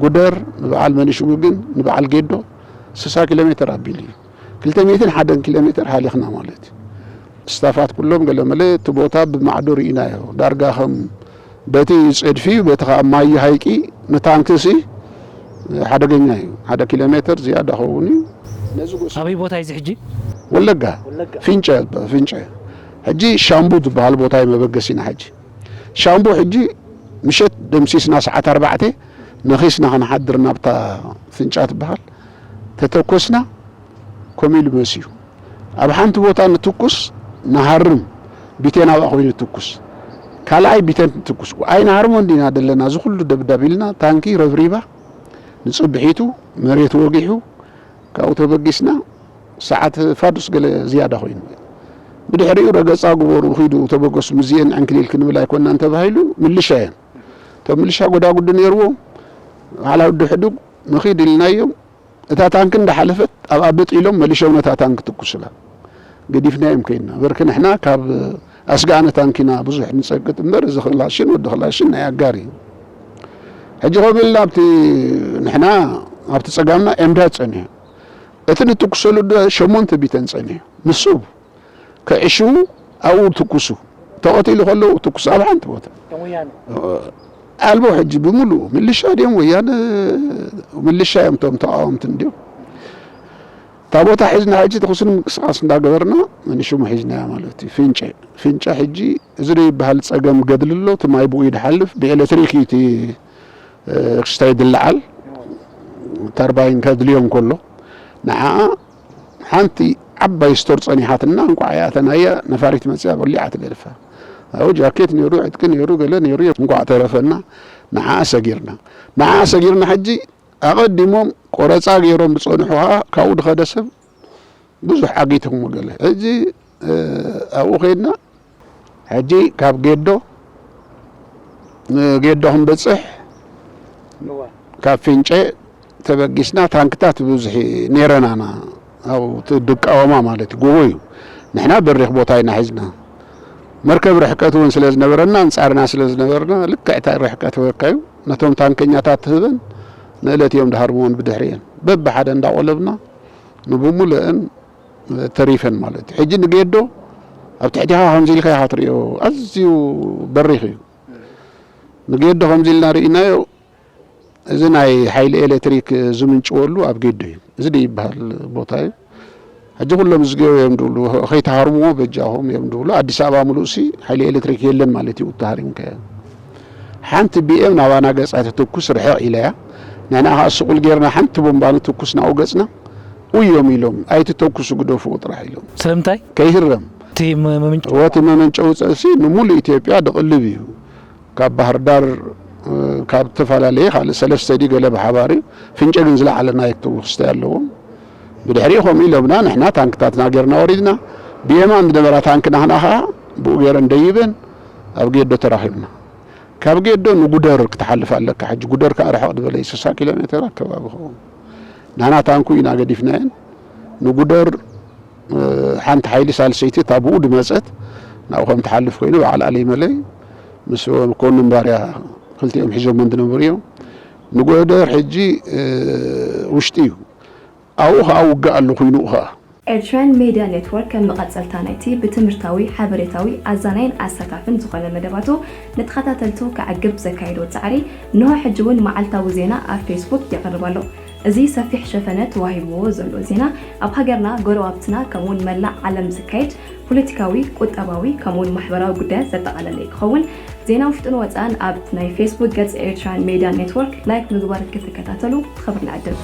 ጉደር፣ ንበዓል መንሽጉግን ንበዓል ጌዶ ስሳ ኪሎ ሜተር ኣቢሉ እዩ። ክልተ ሚእትን ሓደን ኪሎ ሜተር ሃሊኽና ማለት እዩ። ስታፋት ኩሎም ገለ መለ እቲ ቦታ ብማዕዶ ርኢናዮ። ዳርጋ ከም በቲ ጸድፊ እዩ፣ በቲ ኸኣ ማይ ሃይቂ ንታንክሲ ሓደገኛ እዩ። ሓደ ኪሎ ሜተር ዝያዳ ኸውን እዩ። ነዚ ጎስ- ኣበይ ቦታ እዩ እዚ ሕጂ? ወለጋ። ወለጋ። ፊንጨ፣ ፊንጨ። ሕጂ ሻምቡ ዝበሃል ቦታ እዩ መበገሲና ሕጂ። ሻምቡ ሕጂ ምሸት ደምሲስና ሰዓት ኣርባዕተ ነኺስና ክንሓድር ናብታ ፍንጫ ትበሃል። ተተኮስና ኮሚሉ መስዩ። ኣብ ሓንቲ ቦታ ንትኩስ፣ ንሃርም፣ ቢቴን ኣብኣ ኮይኑ ትኩስ። ካልኣይ ቢቴን ትኩስ። ኣይንሃርሞ እንዲና ደለና፣ እዚ ኩሉ ደብዳብ ኢልና፣ ታንኪ ረብሪባ፣ ንጽብሒቱ መሬት ወጊሑ፣ ካብኡ ተበጊስና፣ ሰዓት ፋዱስ ገለ ዝያዳ ኮይኑ። ብድሕሪኡ ረገጻ ግበሩ፣ ኺዱ ተበገሱ፣ ምዝየን ዕንክሊል ክንብል ኣይኮናን ተባሂሉ። ምልሻ እዮም። እቶም ምልሻ ጎዳጉዲ ነይርዎም። ባዕላ ወዲ ሕዱግ ንኺድ ኢልናዮም። እታ ታንኪ እንዳሓለፈት ኣብኣ ብጥ ኢሎም መሊሾም ነታ ታንኪ ትኩሱላ። ገዲፍናዮም ከይድና። በርክ ንሕና ካብ ኣስጋእነ ታንኪና ብዙሕ ንጸቅጥ እምበር፣ እዚ ክላሽን ወዲ ክላሽን ናይ ኣጋር እዩ። ሕጂ ከምኡ ኢልና ኣብቲ፣ ንሕና ኣብቲ ጸጋምና ኤምዳድ ጸኒሑ። እቲ ንትኩሰሉ ደ ሸሞንተ ቢተን ጸኒሑ። ንሱ ከዕሽዉ ኣብኡ ትኩሱ። ተቐቲሉ ከለዉ ትኩሱ ኣብ ሓንቲ ቦታ። ኣልቦ ሕጂ ብምሉኡ ምልሻ ድዮም ወያነ ምልሻ እዮም እቶም ተቃወምቲ እንድዮም። እታ ቦታ ሒዝና ሕጂ ተኹስን ምንቅስቃስ እንዳገበርና፣ መን ሽሙ ሒዝናያ ማለት እዩ። ፍንጨ፣ ፍንጨ ሕጂ እዚ ዶ ይበሃል ጸገም ገድሊ ኣሎ፣ እቲ ማይ ብኡ እዩ ድሓልፍ፣ ብኤሌክትሪክ እዩ እቲ፣ እ፣ ክስታይ ድለዓል፣ ተርባይን ከድልዮም ከሎ፣ ንዓኣ ሓንቲ ዓባይ ስቶር ጸኒሓትና፣ እንቋዕ ይኣተናያ፣ ነፋሪት መጽያ በሊዓ ትገድፋ። ኣብኡ ጃኬት ነይሩ፣ ዕጥቂ ነይሩ፣ ገለ ነይሩ፣ እንቋዕ ተረፈና፣ ንዓኣ ሰጊርና። ንዓኣ ሰጊርና ሕጂ ኣቐዲሞም ቆረጻ ገይሮም ዝጸንሑ ኸኣ ካብኡ ዝኸደ ሰብ ብዙሕ ዓጊቶም ገለ። ሕጂ፣ እ፣ ኣብኡ ኸይድና፣ ሕጂ ካብ ጌዶ፣ እ፣ ጌዶ ክንበጽሕ፣ እዋ። ካብ ፍንጨ ተበጊስና፣ ታንክታት ብዙሕ ነይረናና፣ ኣብኡ እቲ ድቃወማ ማለት ጎቦ እዩ። ንሕና በሪኽ ቦታ ኢና ሒዝና። መርከብ ርሕቀት እውን ስለ ዝነበረና፣ ኣንጻርና ስለ ዝነበርና፣ ልክዕ እታ ርሕቀት ወካዩ ነቶም ታንከኛታት ትህበን፣ ንእለት እዮም ድሃርምዎን ብድሕሪኤን። በብሓደ እንዳቆለብና፣ ንብሙሉአን ተሪፈን ማለት እዩ። ሕጂ ንጌዶ ኣብ ትሕቲኻ ከምዚ ኢልካ ኢኻ ትርእዮ፣ ኣዝዩ በሪኽ እዩ። ንጌዶ ከምዚ ኢልና ርኢናዮ፣ እዚ ናይ ሓይሊ ኤሌክትሪክ ዝምንጭወሉ ኣብ ጌዶ እዩ። እዚ ደይበሃል ቦታ እዩ። ሕጂ ኩሎም ዝገበ እዮም ድብሉ፣ ከይተሃርምዎ በጃኹም እዮም ድብሉ። ኣዲስ ኣበባ ምሉእሲ ሓይሊ ኤሌክትሪክ የለን ማለት እዩ፣ ተሃሪምካዮ። ሓንቲ ቢኤም ናባና ገጻ ትትኩስ ርሕቕ ኢላ እያ። ንሕና ኸኣ ስቑል ጌርና ሓንቲ ቦምባ ንትኩስ ናብኡ ገጽና፣ ኡዮም ኢሎም፣ ኣይትተኩሱ ግደፍዎ ጥራሕ ኢሎም። ስለምንታይ? ከይህረም። እቲ መ-፣ መምንጨ-፣ ወቲ መመንጨዊ ጸሲ ንሙሉእ ኢትዮጵያ ድቕልብ እዩ። ካብ ባህር ዳር፣ እ፣ ካብ ዝተፈላለየ ካልእ ሰለስተ ድዩ ገለ ብሓባር እዩ። ፍንጨ ግን ዝለዓለ ናይ ክስታይ ኣለዎም። ብድሕሪኡ ከምኡ ኢሎምና፣ ንሕና ታንክታትና ጌርና ወሪድና። ብየማን ዝነበራ ታንክና ኸኣ ብኡ ጌረን ደይበን ኣብ ጌዶ ተራኺብና። ካብ ጌዶ ንጉደር ክትሓልፍ ኣለካ። ሕጂ ጉደር ከኣ ርሕቕ ዝበለ እዩ፣ ስሳ ኪሎ ሜተር ኣከባቢ ኸውን። ንሕና ታንኩ ኢና ገዲፍናየን። ንጉደር፣ እ፣ ሓንቲ ሓይሊ ሳልሰይቲ እታ ብኡ ድመጸት፣ ናብኡ ከም ትሓልፍ ኮይኑ፣ በዓል ኣሊ መለይ ምስ መኮንን ባርያ ክልቲኦም ሒዞም ዝነበሩ እዮም። ንጉደር ሕጂ፣ እ፣ ውሽጢ እዩ። ኣብኡ ኸኣ ውግእ ኣሎ ኮይኑ ኸኣ። ኤርትራን ሜድያ ኔትወርክ ከም መቐጸልታ ናይቲ ብትምህርታዊ፣ ሓበሬታዊ፣ ኣዛናይን ኣሳታፍን ዝኾነ መደባቱ ንተኸታተልቱ ከዕግብ ዘካየዶ ጻዕሪ፣ እንሆ ሕጂ እውን መዓልታዊ ዜና ኣብ ፌስቡክ የቕርብ ኣሎ። እዚ ሰፊሕ ሸፈነ ተዋሂብዎ ዘሎ ዜና፣ ኣብ ሃገርና፣ ጎረባብትና፣ ከምኡውን መላእ ዓለም ዝካየድ ፖለቲካዊ፣ ቁጠባዊ፣ ከምኡውን ማሕበራዊ ጉዳያት ዘጠቓለለ ክኸውን፣ ዜና ውሽጥን ወጻእን ኣብ ናይ ፌስቡክ ገጽ ኤርትራን ሜድያ ኔትወርክ ላይክ ምግባር ክትከታተሉ ብኽብሪ ንዕድም።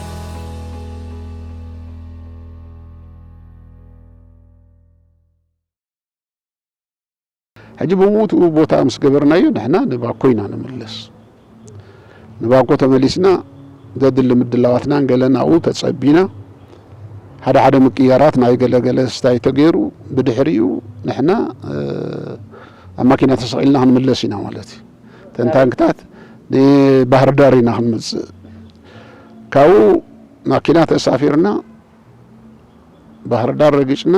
ሕጂ ብምኡትኡ ቦታ ምስ ገበርናዮ፣ ንሕና ንባኮ ኢና ንምለስ። ንባኮ ተመሊስና፣ ዘድሊ ምድላዋትናን ገለን ኣብኡ ተጸቢና፣ ሓደ ሓደ ምቅያራት ናይ ገለ ገለ ስታይ ተገይሩ፣ ብድሕሪኡ ንሕና፣ እ፣ ኣብ ማኪና ተሰቒልና ክንምለስ ኢና ማለት እዩ። እተን ታንክታት ንባህር ዳር ኢና ክንመጽእ። ካብኡ ማኪና ተሳፊርና፣ ባህር ዳር ረጊጽና፣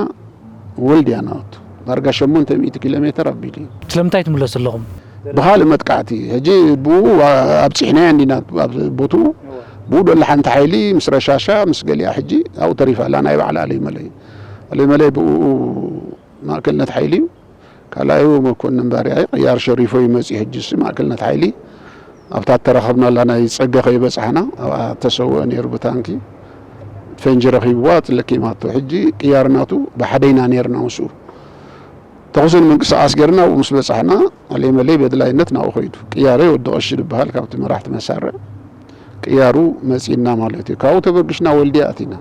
ወልድያ ናቱ ዳርጋ ሸሞንተ ሚእቲ ኪሎ ሜተር ኣቢሉ እዩ። ስለምንታይ ትምለሱ ኣለኹም? ብኻልእ መጥቃዕቲ፣ ሕጂ ብኡ ኣብጺሕናዮ እንዲና፣ ኣብ ቦትኡ፣ ብኡ ደሎ ሓንቲ ሓይሊ ምስ ረሻሻ፣ ምስ ገሊኣ ሕጂ ኣብኡ ተሪፋ ኣላ፣ ናይ ባዕላ ኣለይ መለይ። ኣለይ መለይ ብኡ ማእከልነት ሓይሊ እዩ። ካልኣዩ መኮንን ባርያ እዩ፣ ቅያር ሸሪፎ እዩ መጺኡ፣ ሕጂ እሱ ማእከልነት ሓይሊ። ኣብታ እተራኸብናላ ናይ ጸገ ከይበጻሕና፣ ኣብኣ ተሰውአ ነይሩ ብታንኪ። ፈንጂ ረኺብዋ፣ ለኪማቶ። ሕጂ ቅያር ናቱ ብሓደ ኢና ነይርና ምስኡ። ተኹስን ምንቅስቓስ ጌርና፣ ኣብኡ ምስ በጻሕና፣ ኣለይ መለይ በድላይነት ናብኡ ኸይዱ። ቅያረይ ወዲ ቀሺ ዝበሃል ካብቲ መራሕቲ መሳርዕ ቅያሩ መጺእና ማለት እዩ። ካብኡ ተበጊስና ወልድያ ኣቲና።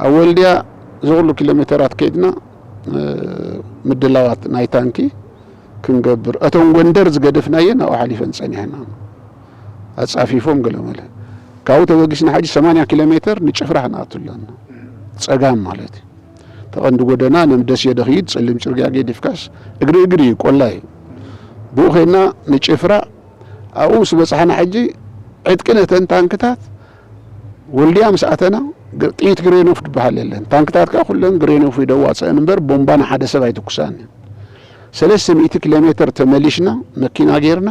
ኣብ ወልድያ እዚ ኩሉ ኪሎ ሜተራት ከይድና፣ እ፣ ምድላዋት ናይ ታንኪ ክንገብር፣ እቶም ጎንደር ዝገደፍናየን ኣብኡ ሓሊፈን ጸኒሐና። ኣጻፊፎም ገለመለ። ካብኡ ተበጊስና ሕጂ ሰማንያ ኪሎ ሜተር ንጭፍራ ክንኣቱ ኣለና። ጸጋም ማለት እዩ። ተቐንዲ ጎደና፣ ነም ደሴ ደኽይድ ጸሊም ጽርግያ ገዲፍካስ እግሪ እግሪ እዩ፣ ቆላ እዩ። ብኡ ኸይድና ንጭፍራ፣ ኣብኡ ምስ በጻሕና ሕጂ ዕጥቂ ነተን ታንክታት ወልድያ ምስ ኣተና፣ ግ-፣ ጥይት ግሬኖፍ ዝበሃል የለን። ታንክታት ከኣ ኩለን ግሬኖፍ እዩ ደዋጸአን እምበር፣ ቦምባ ንሓደ ሰብ ኣይትኩሳን እየን። ሰለስተ ሚእቲ ኪሎ ሜተር ተመሊሽና፣ መኪና ጌርና፣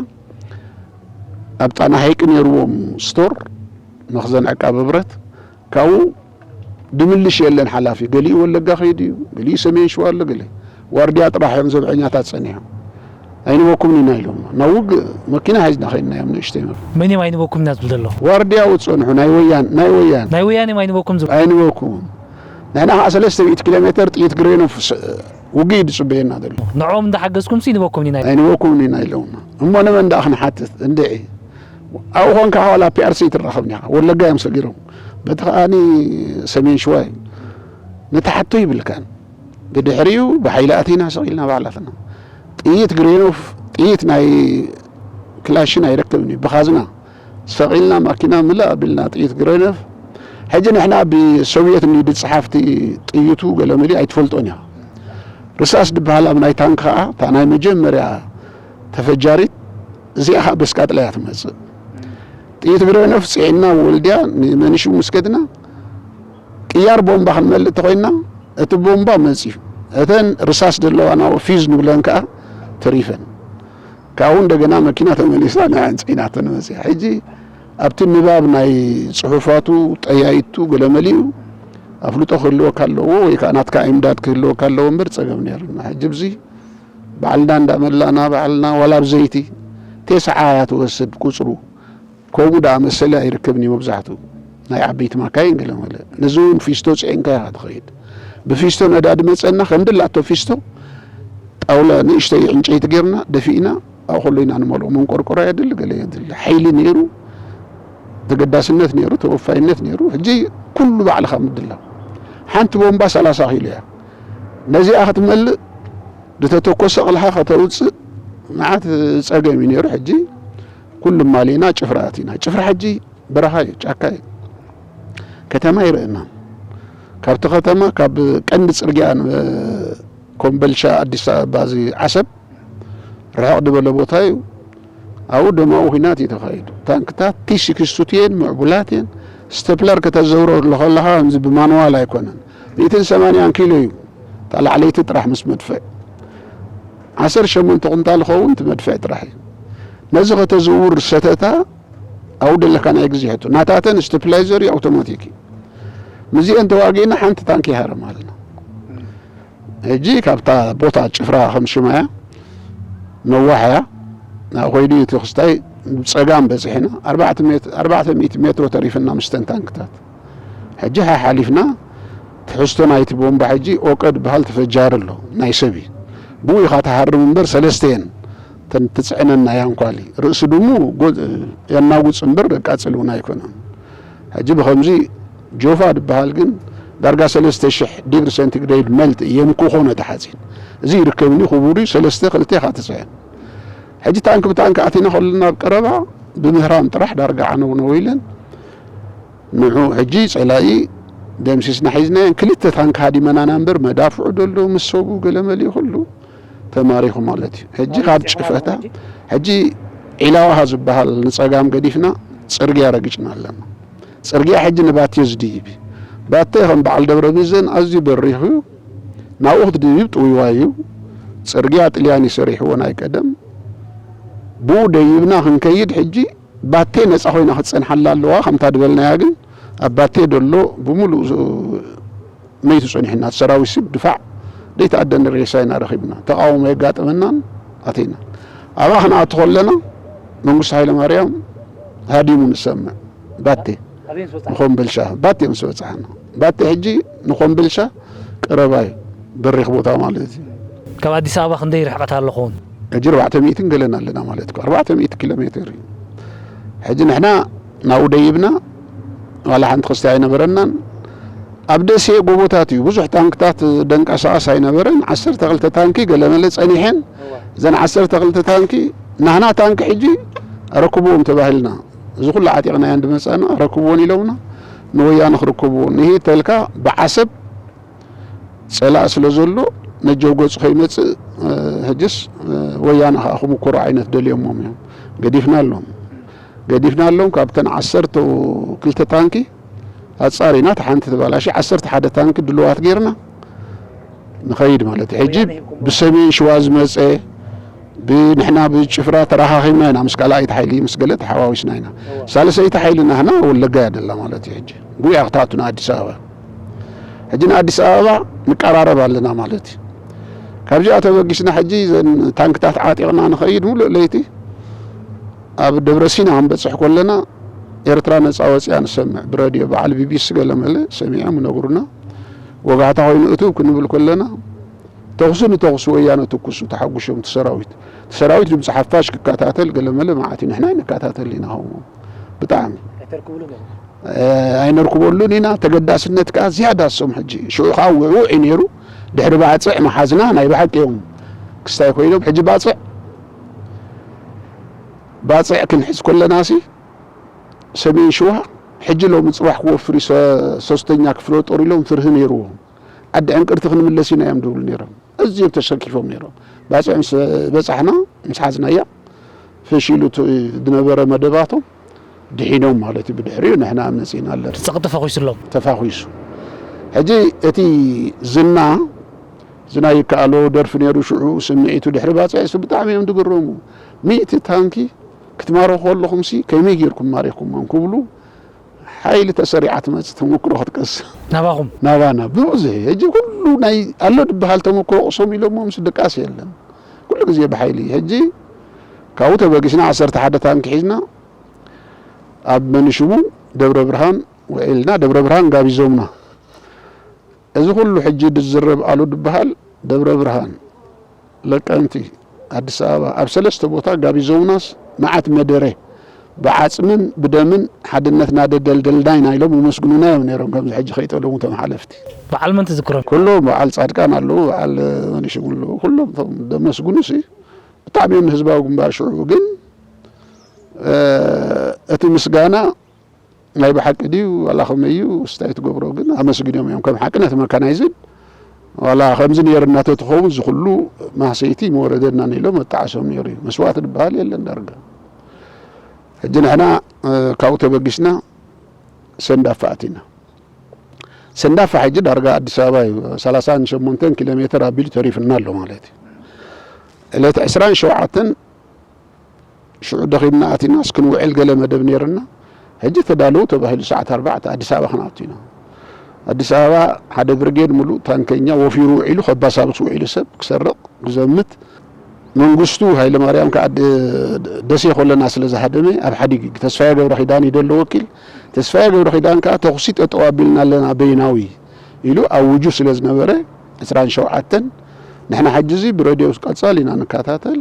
ኣብ ጣና ሃይቅ ነይርዎም ስቶር፣ መኽዘን ዕቃበ ብረት፣ ካብኡ ድምልሽ የለን ሓላፊ። ገሊኡ ወለጋ ከይዱ እዩ፣ ገሊኡ ሰሜን ሸዋ ኣሎ፣ ገለ ዋርድያ ጥራሕ እዮም ዘብዐኛታት ጸኒሖም። "ኣይንበኩምን ኢና" ኢሎም። ናብ ውግእ መኪና ሒዝና ኸይድና እዮም፣ ንእሽተይ መኪና። መን እዮም "ኣይንበኩም" ኢና ዝብል ዘሎ? ዋርድያኡ ጸንሑ፣ ናይ ወያን-፣ ናይ ወያን-፣ ናይ ወያኔ እዮም "ኣይንበኩም" ዝብል። "ኣይንበኩምን። ንሕና ኸዓ ሰለስተ ሚእቲ ኪሎ ሜተር ጥይት ግሬኖፍ ስ-፣ ውግእ እዩ ዝጽበየና ዘሎ። ንዕኦም እንዳሓገዝኩም ሲ ንበኩም" ኢና። "ኣይንበኩምን ኢና" ኢሎምና። እሞ ንመን ደኣ ክንሓትት? እንድዒ ኣብኡ ኾንካ ዋላ ፒ ኣር ሲ ትራኸብኒ ኢኻ። ወለጋ እዮም ሰጊሮም። በቲ ከኣኒ ሰሜን ሽዋ እዩ። ንተሓቶ ይብልካን። ብድሕሪኡ ብሓይሊ ኣቲና ሰቒልና ባዕላትና። ጥይት ግሬኖፍ፣ ጥይት ናይ ክላሽን ኣይረክብን እዩ። ብኻዝና ሰቒልና ማኪና ምልእ ኣቢልና ጥይት ግሬኖፍ። ሕጂ ንሕና ብሶቭየት እንድዩ ዝጸሓፍቲ ጥይቱ ገለ መሊኡ ኣይትፈልጦን ኢኻ። ርሳስ ድበሃል ኣብ ናይ ታንክ ከኣ፣ እታ ናይ መጀመርያ ተፈጃሪት፣ እዚኣ ኸኣ በስቃጥላ እያ ትመጽእ። ጥይት ግሬኖፍ ጽዒንና ወልድያ ንመንሽው ምስ ከድና፣ ቅያር ቦምባ ክንመልእ ተኾይንና፣ እቲ ቦምባ መጺኡ። እተን ርሳስ ዘለዋ ናብኡ ፊዝ ንብለን ከኣ ተሪፈን። ካብኡ እንደገና መኪና ተመሊሳ ንዐን ጽዒናተን መጺኣ። ሕጂ ኣብቲ ንባብ ናይ ጽሑፋቱ፣ ጠያይቱ፣ ገለ መሊኡ ኣፍልጦ ክህልወካ ኣለዎ፣ ወይ ከኣ ናትካ ኢምዳድ ክህልወካ ኣለዎ እምበር ጸገም ነይሩና። ሕጂ ብዚ ባዕልና እንዳመላእና ባዕልና፣ ዋላ ብዘይቲ ቴስዓ እያ ትወስድ ቁጽሩ። ከምኡ ደኣ መሰለ ኣይርከብን እዩ መብዛሕትኡ። ናይ ዓበይቲ ማካይን ገለ መለ። ነዚ እውን ፊስቶ ጽዒንካ ኢኻ ትኸይድ። ብፊስቶ ነዳዲ መጸና፣ ከም ድላቶ ፊስቶ፣ ጣውላ ንእሽተይ ዕንጨይቲ ጌርና፣ ደፊእና፣ ኣብኡ ከሎ ኢና ንመልኦ። መንቆርቆሮ የድሊ፣ ገለ የድሊ። ሓይሊ ነይሩ፣ ተገዳስነት ነይሩ፣ ተወፋይነት ነይሩ። ሕጂ ኩሉ ባዕልኻ ምድላው። ሓንቲ ቦምባ ሰላሳ ኪሎ እያ። ነዚኣ ክትመልእ፣ ዝተተኮሰ ቅልሓ ከተውጽእ መዓት ጸገም እዩ ነይሩ። ሕጂ ኩሉ ማሊና ጭፍራ ኣቲና። ጭፍራ ሕጂ በረኻ እዩ፣ ጫካ እዩ። ከተማ ይርእና። ካብቲ ከተማ፣ ካብ ቀንዲ ጽርግያ ን-፣ ኮምበልሻ፣ ኣዲስ ኣበባ፣ እዚ ዓሰብ ርሕቕ ዝበለ ቦታ እዩ። ኣብኡ ደማዊ ኲናት እዩ ተኻይዱ። ታንክታት ቲ ሲክስቲ ቱ እየን፣ ምዕቡላት እየን። ስተፕለር ከተዘውሮ ከለኻ ከምዚ ብማንዋል ኣይኮነን። ሚእትን ሰማንያን ኪሎ እዩ። እታ ላዕለይቲ ጥራሕ ምስ መድፍዕ። ዓሰርተ ሸሞንተ ኩንታል ይኸውን እቲ መድፍዕ ጥራሕ እዩ። ነዚ ከተዝውር ሰተታ ኣብኡ ደለካ ናይ ግዜ ሕቶ። ናታተን ስቴፕላይዘር እዩ፣ ኣውቶማቲክ እዩ። ምስዚአን ተዋጊእና ሓንቲ ታንኪ ይሃረም ኣለና። ሕጂ ካብታ ቦታ ጭፍራ ከም ሽማ እያ፣ ነዋሕ እያ። ናብ ኾይዱ እቲ ክስታይ ብጸጋም በጺሕና፣ ኣርባዕተ ሜት-፣ ኣርባዕተ ሚእቲ ሜትሮ ተሪፍና ምስተን ታንክታት። ሕጂ ሓሓሊፍና፣ ትሕዝቶ ናይቲ ቦምባ ሕጂ ኦቀ ዝበሃል ተፈጃሪ ኣሎ፣ ናይ ሰብ እዩ። ብኡ ኢኻ ትሃርም እምበር፣ ሰለስተ እየን እተን ትጽዕነና ያንኳሊ። ርእሲ ድሙ ጎ-፣ የናጉጽ እምበር፣ ደቃጽል እውን ኣይኮነን። ሕጂ ብኸምዚ ጆፋ ዝበሃል ግን ዳርጋ ሰለስተ ሽሕ ዲግሪ ሴንቲግሬድ መልት የምኩኾ ነቲ ሓፂን። እዚ ይርከብኒ ክቡር እዩ፣ ሰለስተ ክልተ ኢኻ ትፅዕን። ሕጂ ታንክ ብታንክ ኣቲና ከለና ኣብ ቀረባ ብምህራም ጥራሕ ዳርጋ ዓነውነው ኢለን ንዑ ሕጂ ጸላኢ ደምሲስና ሒዝናየን። ክልተ ታንክ ሃዲመናና እምበር መዳፍዑ ደሎ ምስ ሰቡ ገለ መሊኡ ኩሉ ተማሪኹ ማለት እዩ። ሕጂ ካብ ጭፈታ፣ ሕጂ ዒላዋሃ ዝበሃል ንጸጋም ገዲፍና ጽርግያ ረጊጽና ኣለና። ጽርግያ ሕጂ ንባቴ ዝድይብ እዩ። ባቴ ከም በዓል ደብረ ብዘን ኣዝዩ በሪኹ እዩ። ናብኡ ክትድይብ ጥውይዋይ እዩ። ጽርግያ ጥልያን እዩ ሰሪሕዎ ናይ ቀደም። ብኡ ደይብና ክንከይድ ሕጂ ባቴ ነጻ ኮይና ክትጸንሓላ ኣለዋ። ከምታ ድበልናያ ግን ኣብ ባቴ ደሎ ብምሉእ ዝ-፣ መይቱ ጸኒሕና። እቲ ሰራዊት ሲ ብድፋዕ ደይተኣደነ ሬሳ ኢና ረኺብና። ተቃውሞ የጋጠመናን ኣተይና። ኣብኣ ክንኣቱ ከለና መንግስቱ ሃይለማርያም ሃዲሙ ንሰምዕ። ባቴ ኣበይ ምስ በጻሕኩም? ንኮምበልሻ። ባቴ ምስ በጻሕና። ባቴ ሕጂ ንኮምበልሻ ቀረባ እዩ። በሪኽ ቦታ ማለት እዩ። ካብ ኣዲስ ኣበባ ክንደይ ርሕቀት ኣሎ ኸውን? ሕጂ ኣርባዕተ ሚእትን ገለን ኣለና ማለት እዩ። ኣርባዕተ ሚእቲ ኪሎ ሜትር እዩ። ሕጂ ንሕና ናብኡ ደይብና ዋላ ሓንቲ ክስታይ ኣይነበረናን። ኣብ ደሴ ጎቦታት እዩ። ብዙሕ ታንክታት ደንቀሳቐስ ኣይነበረን። ዓሰርተ ክልተ ታንኪ ገለመለ ጸኒሐን። እዋ። እዘን ዓሰርተ ክልተ ታንኪ፣ ናህና ታንኪ ሕጂ ኣረክብዎም ተባሂልና። እዚ ኩሉ ዓጢቕናዮ እንድመጻና ኣረክብዎን ኢሎምና። ንወያነ ክርከብዎ። ንሂ ተልካ ብዓሰብ ጸላእ ስለ ዘሎ ነጀው ገጹ ከይመጽእ፣ እ፣ ሕጅስ፣ እ፣ ወያነ ከኣ ክምኩሩ ዓይነት ደልዮሞም እዮም። ገዲፍናሎም። ገዲፍናሎም። ካብተን ዓሰርተ ክልተ ታንኪ ኣጻሪና፣ እታ ሓንቲ ተባላሽ፣ ዓሰርተ ሓደ ታንኪ ድልዋት ጌርና ንኸይድ ማለት እዩ። ሕጂ ብሰሜን ሽዋ ዝመጸ፣ ብንሕና ብጭፍራ ተራኻኺብና ኢና፣ ምስ ካልኣይቲ ሓይሊ ምስ ገለ ተሓዋዊስና ኢና። ሳልሰይቲ ሓይሊ ናህና ወለጋ እያ ደላ ማለት እዩ። ሕጂ ጉያ ክታቱ ንኣዲስ ኣበባ፣ ሕጂ ንኣዲስ ኣበባ ንቀራረብ ኣለና ማለት እዩ። ካብዚኣ ተበጊስና ሕጂ ዘን ታንክታት ዓጢቕና ንኸይድ፣ ሙሉእ ለይቲ ኣብ ደብረ ሲና ክንበጽሕ ከለና፣ ኤርትራ ነጻ ወጺኣ ንሰምዕ፣ ብረድዮ በዓል ቢቢሲ ገለ መለ ሰሚዖም ይነግሩና። ወጋሕታ ኮይኑ እትው ክንብል ከለና፣ ተኹሲ ንተኹሲ፣ ወያነ ትኩሱ፣ ተሓጉሾም እቲ ሰራዊት፣ እቲ ሰራዊት ድምፂ ሓፋሽ ክከታተል ገለ መለ መዓት እዩ። ንሕና ኣይንከታተል ኢና፣ ከምኡ ብጣዕሚ ኣይተርክብሉን እዮም። እ፣ ኣይነርክበሉን ኢና። ተገዳስነት ከኣ ዝያዳ እሶም ሕጂ፣ ሽዑ ከኣ ውዕውዕ እዩ ነይሩ። ድሕሪ ባጽዕ መሓዝና፣ ናይ ብሓቂ እዮም ክስታይ ኮይኖም። ሕጂ ባጽዕ፣ ባጽዕ ክንሕዝ ከለናሲ፣ ሰሜን ሽዋ ሕጂ ሎሚ ጽባሕ ክወፍር እዩ፣ ሰ-፣ ሶስተኛ ክፍለ ጦር ኢሎም ፍርሂ ነይርዎም። ዓዲ ዕንቅርቲ ክንምለስ ኢና እዮም ድብሉ ነይሮም። ኣዝዮም ተሰኪፎም ነይሮም። ባጽዕ ምስ በጻሕና፣ ምስ ሓዝናያ፣ ፈሺሉ እቲ ዝነበረ መደባቶም ድሒኖም ማለት እዩ። ብድሕሪኡ ንሕና መጺእና ኣለና። ጸቕጢ ፈኺሱሎም። ተፋኺሱ። ሕጂ እቲ ዝና፣ ዝና ይከኣሎ ደርፊ ነይሩ ሽዑ፣ ስምዒቱ ድሕሪ ባጽዕ፣ እሱ ብጣዕሚ እዮም ዝግረሙ። ሚእቲ ታንኪ ክትማርኹ ከለኹምሲ ከመይ ጌርኩም ማሪኽኩሞም ክብሉ፣ ሓይሊ ተሰሪዓ ትመጽእ ተመክሮ ክትቀስ ናባኹም? ናባና ብብዙሕ። ሕጂ ኩሉ ናይ ኣሎ ዝበሃል ተመክሮ ቅሰሙ ኢሎሞምሲ ድቃስ የለን። ኩሉ ግዜ ብሓይሊ። ሕጂ ካብኡ ተበጊስና ዓሰርተ ሓደ ታንኪ ሒዝና ኣብ መንሽሙ ደብረ ብርሃን ውዒልና፣ ደብረ ብርሃን ጋቢዞምና። እዚ ኩሉ ሕጂ ዝዝረብ ኣሎ ዝበሃል ደብረ ብርሃን፣ ለቀምቲ፣ ኣዲስ ኣበባ፣ ኣብ ሰለስተ ቦታ ጋቢዞምናስ መዓት መደረ ብዓጽምን ብደምን ሓድነትና ደደልደልና ኢና ኢሎም ይመስግኑና እዮም ነይሮም። ከምዚ ሕጂ ከይጠለሙ እቶም ሓለፍቲ። በዓል መን ትዝክሮም? ኩሎም በዓል ጻድቃን ኣለዉ፣ በዓል መን ሽሙ ኣለዉ። ኩሎም እቶም ደመስግኑሲ ብጣዕሚ እዮም ንህዝባዊ ግንባር ሽዑ ግን፣ እ፣ እቲ ምስጋና ናይ ብሓቂ ድዩ ዋላ ከመይ እዩ ስታይ ትገብሮ ግን ኣመስግኖም እዮም። ከም ሓቂ ነቲ መካናይዝድ ዋላ ከምዚ ነይርና ተትኸውን እዚ ኩሉ ማህሰይቲ መወረደናን ኢሎም መጣዓሶም ነይሩ እዩ። መስዋእቲ ዝበሃል የለን ዳርጋ። ሕጂ ንሕና፣ እ፣ ካብኡ ተበጊስና ሰንዳፋ ኣቲና። ሰንዳፋ ሕጂ ዳርጋ ኣዲስ ኣበባ እዩ። ሰላሳን ሸሞንተን ኪሎ ሜትር ኣቢሉ ተሪፍና ኣሎ ማለት እዩ። ዕለት ዕስራን ሸውዓተን ሽዑ ደኺምና ኣቲናስ ክንውዕል ገለ መደብ ነይርና። ሕጂ ተዳለዉ ተባሂሉ ሰዓት ኣርባዕተ ኣዲስ ኣበባ ክንኣቱ ኢና። ኣዲስ ኣበባ ሓደ ብርጌድ ሙሉእ ታንከኛ ወፊሩ ውዒሉ፣ ከባሳብስ ውዒሉ፣ ሰብ ክሰርቕ ክዘምት። መንግስቱ ሃይለማርያም ከኣ ደ-፣ ደሴ ኮለና ስለ ዝሃደመ ኣብ ሓዲግ ተስፋዬ ገብረ ኪዳን እዩ ደሎ ወኪል። ተስፋዬ ገብረ ኪዳን ከኣ ተኹሲ ጠጠው ኣቢልና ኣለና በይናዊ ኢሉ ኣውጁ ስለ ዝነበረ ዕስራን ሸውዓተን ንሕና ሕጂ እዚ ብረድዮ ቀጻል ኢና ንከታተል።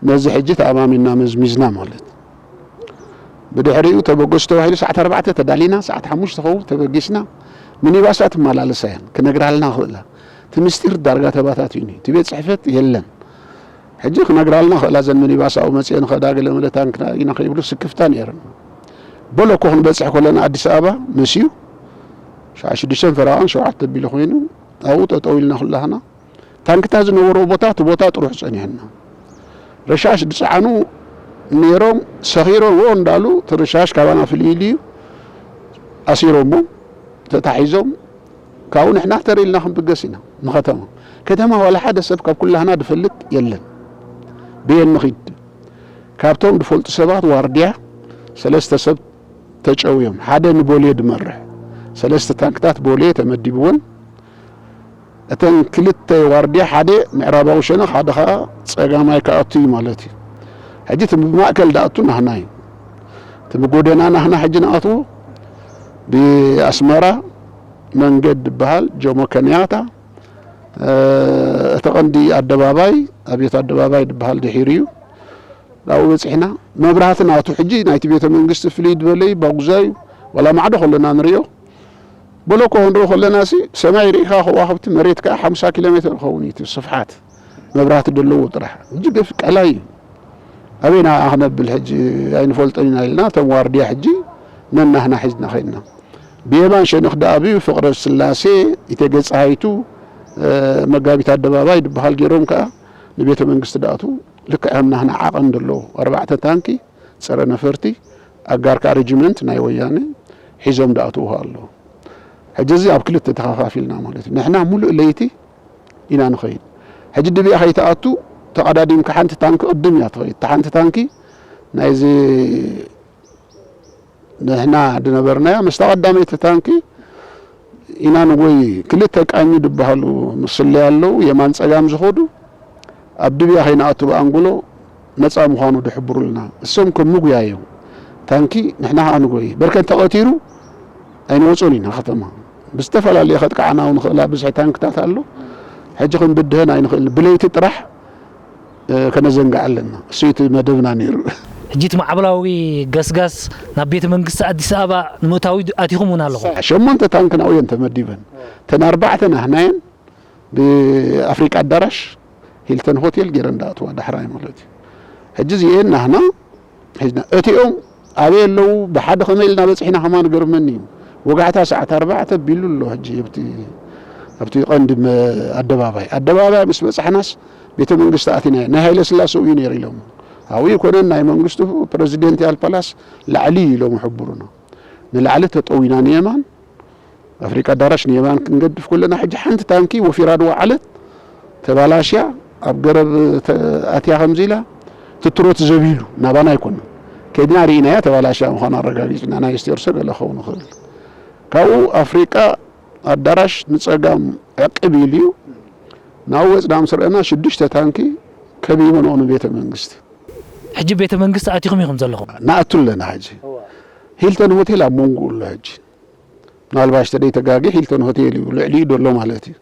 ነዚ ሕጂ ተኣማሚንና መዝሚዝና ማለት። ብድሕሪኡ ተበገሱ ተባሂሉ ሰዓት ኣርባዕተ ተዳሊና፣ ሰዓት ሓሙሽተ ኸውን ተበጊስና። ሚኒባሳት እመላለሳ እየን፣ ክነግራልና ክእላ። እቲ ምስጢር ዳርጋ ተባታቲኑ እዩ። እቲ ቤት ጽሕፈት የለን። ሕጂ ክነግራልና ክእላ እዘን ሚኒባስ ኣብኡ መጺኤን ኸዳ ገለ መለ ታንክና ኢና ከይብሉ ስክፍታ ነይረን። በሎ እኮ ክንበጽሕ ከለና ኣዲስ ኣበባ መስዩ፣ ሸዓ ሽዱሽተን ፈረቓን ሸውዓተ ቢሉ ኮይኑ ኣብኡ ጠጠው ኢልና ኩላህና። ታንክታት ዝነበሮ ቦታ፣ እቲ ቦታ ጥሩሕ ጸኒሕና። ረሻሽ ዝጸዓኑ ነይሮም፣ ሰኺሮም፣ ዎ እንዳሉ፣ እቲ ረሻሽ ካባና ፍልይ ኢሉ እዩ ኣሲሮሞ፣ ተታሒዞም፣ ካብኡ ንሕና ተር ኢልና ክንብገስ ኢና ንኸተማ። ከተማ ዋላ ሓደ ሰብ ካብ ኩላህና ዝፈልጥ የለን። ብየን ንኺድ። ካብቶም ዝፈልጡ ሰባት ዋርድያ ሰለስተ ሰብ ተጨውዮም። ሓደ ንቦሌ ዝመርሕ። ሰለስተ ታንክታት ቦሌ ተመዲብወን። እተን ክልተ ዋርድያ፣ ሓደ ምዕራባዊ ሸነኽ፣ ሓደ ኸኣ ጸጋማይ ክኣቱ እዩ ማለት እዩ። ሕጂ እቲ ብማእከል ዝኣቱ ናህና እዩ። እቲ ብጎደና ናህና ሕጂ ንኣትዎ ብኣስመራ መንገድ ዝበሃል ጆሞ ከንያታ፣ እ፣ እቲ ቀንዲ ኣደባባይ፣ ኣብዮት ኣደባባይ ዝበሃል ድሒሩ እዩ። ናብኡ በጺሕና። መብራህቲ ናቱ ሕጂ ናይቲ ቤተ መንግስቲ ፍልይ ዝበለ እዩ፣ ባጉዛ እዩ፣ ዋላ ማዕዶ ከለና ንሪኦ። በሎ እኮ ክንርኢ ከለናሲ፣ ሰማይ ርኢኻ ከዋኽብቲ፣ መሬት ከኣ ሓምሳ ኪሎ ሜትር ይኸውን እዩ እቲ ስፍሓት መብራህቲ ዘለዎ ጥራሕ። እጅግ ገፊሕ ቀላይ እዩ። ኣበይ ንዓ ክነብል ሕጂ ኣይንፈልጦን ኢና ኢልና፣ እቶም ዋርድያ ሕጂ ነናህና ሒዝና ኸይድና። ብየማን ሸነኽ ደኣ ብዩ ፍቕረ ስላሴ፣ ኢቴጌ ጸሃይቱ፣ መጋቢት ኣደባባይ ዝበሃል ገይሮም ከኣ ንቤተ መንግስቲ ደኣትዉ። ልክዕ ከም ናህና ዓቐን ዘለዎ ኣርባዕተ ታንኪ ጸረ ነፈርቲ ኣጋር ከኣ ሬጅመንት ናይ ወያነ ሒዞም ደኣትዉ ኣለዉ። ሕጂ እዚ ኣብ ክልተ ተኸፋፊልና ማለት እዩ። ንሕና ሙሉእ ለይቲ ኢና ንኸይድ። ሕጂ ድቢኣ ከይትኣቱ ተቐዳዲምካ ሓንቲ ታንኪ ቅድም እያ ትኸይድ። እታ ሓንቲ ታንኪ ናይዚ ንሕና ዝነበርናያ ምስታ ቀዳመይቲ ታንኪ ኢና ንጎይ። ክልተ ቃኝ ዝበሃሉ ምስለይ ኣለዉ፣ የማን ጸጋም ዝኸዱ ኣብ ድብያ ከይንኣቱ ብኣንጎሎ ነጻ ምዃኑ ዝሕብሩልና። እሶም ከም ምጉያ እዮም። ታንኪ ንሕና ከኣ ንጎይ። በርከ እንተቐቲሩ ኣይንወጾን ኢና ከተማ። ብዝተፈላለየ ከጥቅዓና እውን ንኽእላ ብዝሒ ታንክታት ኣሎ። ሕጂ ክንብድሀን ኣይንኽእልን። ብለይቲ ጥራሕ እ፣ ከነዘንግዕ ኣለና። እሱ እቲ መደብና ነይሩ። ሕጂ እቲ ማዕበላዊ ገስጋስ ናብ ቤተ መንግስቲ ኣዲስ ኣበባ ንምእታው ኣቲኹም እውን ኣለኹም። ሸሞንተ ታንክን ኣብየን ተመዲበን። እተን ኣርባዕተ ናህናየን ብኣፍሪቃ ኣዳራሽ ሂልተን ሆቴል ገይረን ዳእትዋ ዳሕራይ ማለት እዩ። ሕጂ እዚኤን ናህና ሒዝና። እቲኦም ኣበይ ኣለዉ፣ ብሓደ ከመይ ኢልና በጺሕና ከማን ገርመኒ እዩ። ወጋሕታ ሰዓት ኣርባዕተ ቢሉ ኣሎ ሕጂ ኣብቲ፣ ኣብቲ ቀንዲ መ-፣ ኣደባባይ። ኣደባባይ ምስ በጻሕናስ ቤተ መንግስቲ ኣቲና፣ ናይ ሃይለ ስላሰ እዩ ነይሩ ኢሎም። ኣብኡ ይኮነን ናይ መንግስቱ ፕረዚደንት ያል ፓላስ ላዕሊ እዩ ኢሎም ይሕብሩና። ንላዕሊ ተጠዊና ንየማን፣ ኣፍሪቃ ኣዳራሽ ንየማን ክንገድፍ ከለና፣ ሕጂ ሓንቲ ታንኪ ወፊራ ድወዓለት ተባላሽያ ኣብ ገረብ ተ-፣ ኣትያ ከምዚ ኢላ ትትሮት ዘቢሉ ናባና ኣይኮነን። ከይድና ርኢናያ ተባላሽያ ምዃና ኣረጋጊጽና፣ ናይ ስቴርሶ ገለ ክኸውን ይኽእል። ካብኡ ኣፍሪቃ ኣዳራሽ ንጸጋም ዕቅብ ኢሉ እዩ። ናብኡ ወጽና ምስ ረኣና ሽዱሽተ ታንኪ ከቢበንኦ ንቤተ መንግስቲ። ሕጂ ቤተ መንግስቲ ኣቲኹም ኢኹም ዘለኹም? ንኣቱ ኣለና ሕጂ። እዋ። ሂልተን ሆቴል ኣብ መንጎኡ ኣሎ ሕጂ። ምናልባሽ ተደይ ተጋጊ ሂልተን ሆቴል እዩ፣ ልዕሊኡ ደሎ ማለት እዩ።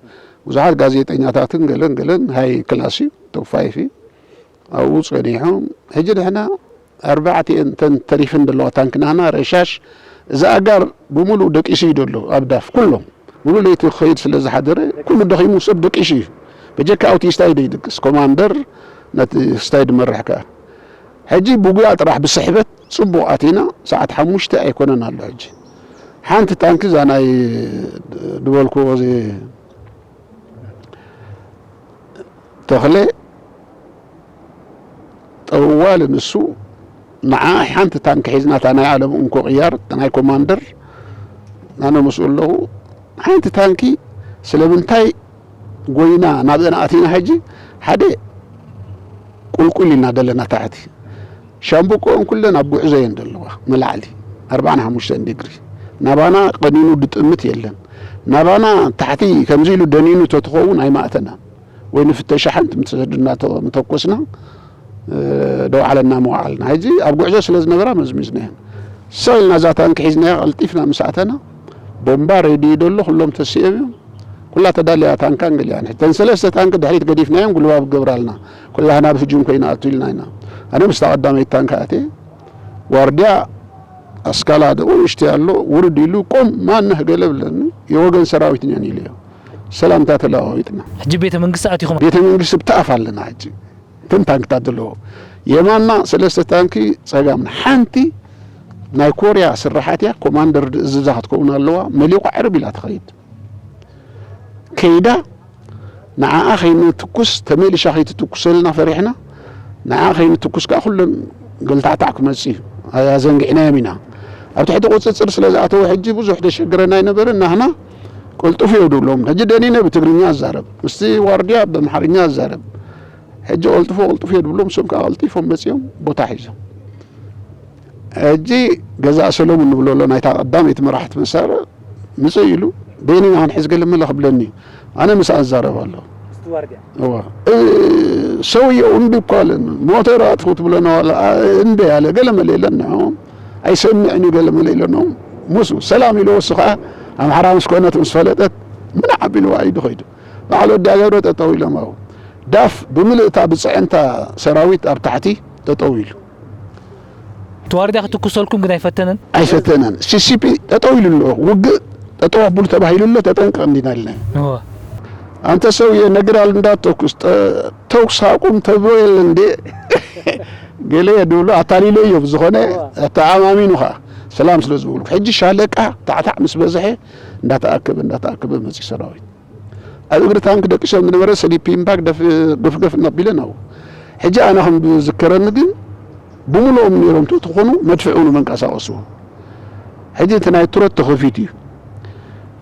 ብዙሓት ጋዜጠኛታትን ገለን ገለን ሃይ ክላስ እዩ፣ ቶፕ ፋይፍ እዩ። ኣብኡ ጸኒሖም። ሕጂ ንሕና ኣርባዕቲኤን ተን ተሪፈን ዘለዋ ታንክናና ረሻሽ፣ እዚ ኣጋር ብምሉእ ደቂሱ እዩ ዘሎ ኣብ ዳፍ፣ ኩሎም። ሙሉእ ለይቲ ክኸይድ ስለ ዝሓደረ፣ ኩሉ ደኺሙ፣ ሰብ ደቂሱ እዩ። በጀካ ኣብቲ ስታይ ደይድቅስ፣ ኮማንደር ነቲ ስታይ ድመርሕ ከኣ። ሕጂ ብጉያ ጥራሕ ብስሕበት ጽቡቕ ኣቲና፣ ሰዓት ሓሙሽተ ኣይኮነን ኣሎ ሕጂ። ሓንቲ ታንኪ እዛ ናይ ዝበልክዎ እዚ ተኽለ ጠውዋል ንሱ ንዓ ሓንቲ ታንኪ ሒዝና፣ እታ ናይ ዓለም እንኮ ቅያር፣ እታ ናይ ኮማንደር፣ ኣነ ምስኡ ኣለኹ። ሓንቲ ታንኪ ስለምንታይ ጎይና ናብአን ኣቲና? ሕጂ ሓደ ቁልቁል ኢልና ደለና ታሕቲ፣ ሻምብቆን ኩለን ኣብ ጉዕዞ እየን ዘለዋ ንላዕሊ ኣርባዓን ሓሙሽተን ዲግሪ። ናባና ቀኒኑ ድጥምት የለን። ናባና ታሕቲ ከምዚ ኢሉ ደኒኑ ተትኸውን ኣይማእተናን። ወይ ንፍተሻ ሓንቲ ምተሰድና ተ-፣ ምተኮስና፣ እ፣ ደው ዓለና መዋዓልና። ሕጂ ኣብ ጉዕዞ ስለ ዝነበራ መዝሚዝናየን። ሰው ኢልና እዛ ታንኪ ሒዝናያ ቀልጢፍና ምስ ኣተና፣ ቦምባ ሬድዩ ደሎ፣ ኩሎም ተሲኦም እዮም። ኩላ ተዳልያ ታንካን ገሊኣን። እተን ሰለስተ ታንኪ ድሕሪት ገዲፍናዮም፣ ጉልባብ ገብራልና። ኩላህና ብህጁም ከይንኣቱ ኢልና ኢና። ኣነ ምስታ ቀዳመይቲ ታንኪ ኣትየ፣ ዋርድያ ኣስካላ ደኡ ውሽጢ ኣሎ፣ ውርድ ኢሉ፣ "ቆም፣ ማነህ?" ገለ ብለኒ። "የወገን ሰራዊት ነን" ኢለዮ። ሰላምታ ተለዋዊጥና። ሕጂ ቤተ መንግስቲ ኣቲኹም? ቤተ መንግስቲ ብቲ ኣፍ ኣለና ሕጂ። እተን ታንክታት ዘለዎ። የማንና ሰለስተ ታንኪ፣ ጸጋምና ሓንቲ ናይ ኮርያ ስራሓት እያ፣ ኮማንደር ዝእዝዛ ክትከውን ኣለዋ። መሊቋ ዕርብ ኢላ ትኸይድ። ከይዳ ንዓኣ ከይንትኩስ፣ ተመሊሻ ከይትትኩሰልና ፈሪሕና፣ ንዓኣ ከይንትኩስ ከኣ ኩለን ገልታዕታዕ ክመጽእ እዩ። ኣዘንጊዕናዮም ኢና። ኣብ ትሕቲ ቁጽጽር ስለ ዝኣተወ ሕጂ ብዙሕ ተሸግረና ኣይነበረን። ናህና ቅልጡፍ እዮ ድብሎም። ሕጂ ደኒነ ብትግርኛ እዛረብ፣ ምስቲ ዋርድያ ብኣምሓርኛ እዛረብ። ሕጂ ቀልጥፎ፣ ቀልጥፎ እዮ ድብሎም፣ እሶም ከኣ ቀልጢፎም መጺኦም ቦታ ሒዞም። ሕጂ ገዛእ ሰለሙን ንብሎ ኣሎ፣ ናይታ ቀዳመይቲ መራሕቲ መሳርዕ ምጽእ ኢሉ፣ በይንና ክንሕዝ ገለ መለ ክብለኒ እዩ። ኣነ ምስኣ እዛረብ ኣለኹ። ምስቲ ዋርድያ? እዋ። እ፣ ሰውየው እምቢ እኮ ኣለን። ሞተር ኣጥፉ ትብለና ዋላ፣ ኣ፣ እምቢ ኣለ። ገለ መለ ኢለን ንዕኦም። ኣይሰምዕን እዩ ገለ መለ ኢለኖም። ሙሱ ሰላም ኢሉ፣ እሱ ኸዓ ኣምሓራ ምስ ኮነት ምስ ፈለጠት፣ ምን ዓቢሉ ኢዱ ኸይዱ። በዓል ወዲ ኣገብረ ጠጠው ኢሎም ኣብኡ። ዳፍ ብምልእታ ብፅዕንታ ሰራዊት ኣብ ታሕቲ ጠጠው ኢሉ። እቲ ዋርድያ ክትኩሰልኩም ግን ኣይፈተነን? ኣይፈተነን። ሲሲፒ ጠጠው ኢሉ ኣሎ። ውግእ ጠጠው ኣብሉ ተባሂሉ ኣሎ፣ ተጠንቀቕ እንዲና ኢልና። እወ። አንተ ሰውዬ ነግራል እንዳትተኩስ፣ ጠ-፣ ተኩስ አቁም ተብሎ የለ እንዴ? ገለ የድብሎ ኣታሊለ እዮም፣ ዝኾነ እወ። ኣተኣማሚኑ ኸዓ ሰላም ስለ ዝበሉ። ሕጂ ሻለቃ ታዕታዕ ምስ በዝሐ እንዳተኣከበ፣ እንዳተኣከበ መፂ ሰራዊት። ኣብ እግሪ ታንክ ደቂሶም ዝነበረ ሰሊፒን ባግ ደፍ-፣ ገፍገፍ እናቢለ ናው። ሕጂ ኣነ ከም ዝከረኒ ግን ብምልኦም ነይሮም ትኾኑ መድፍዕ እውን መንቀሳቐሱ። ሕጂ እቲ ናይ ትሮት ተኸፊቱ እዩ።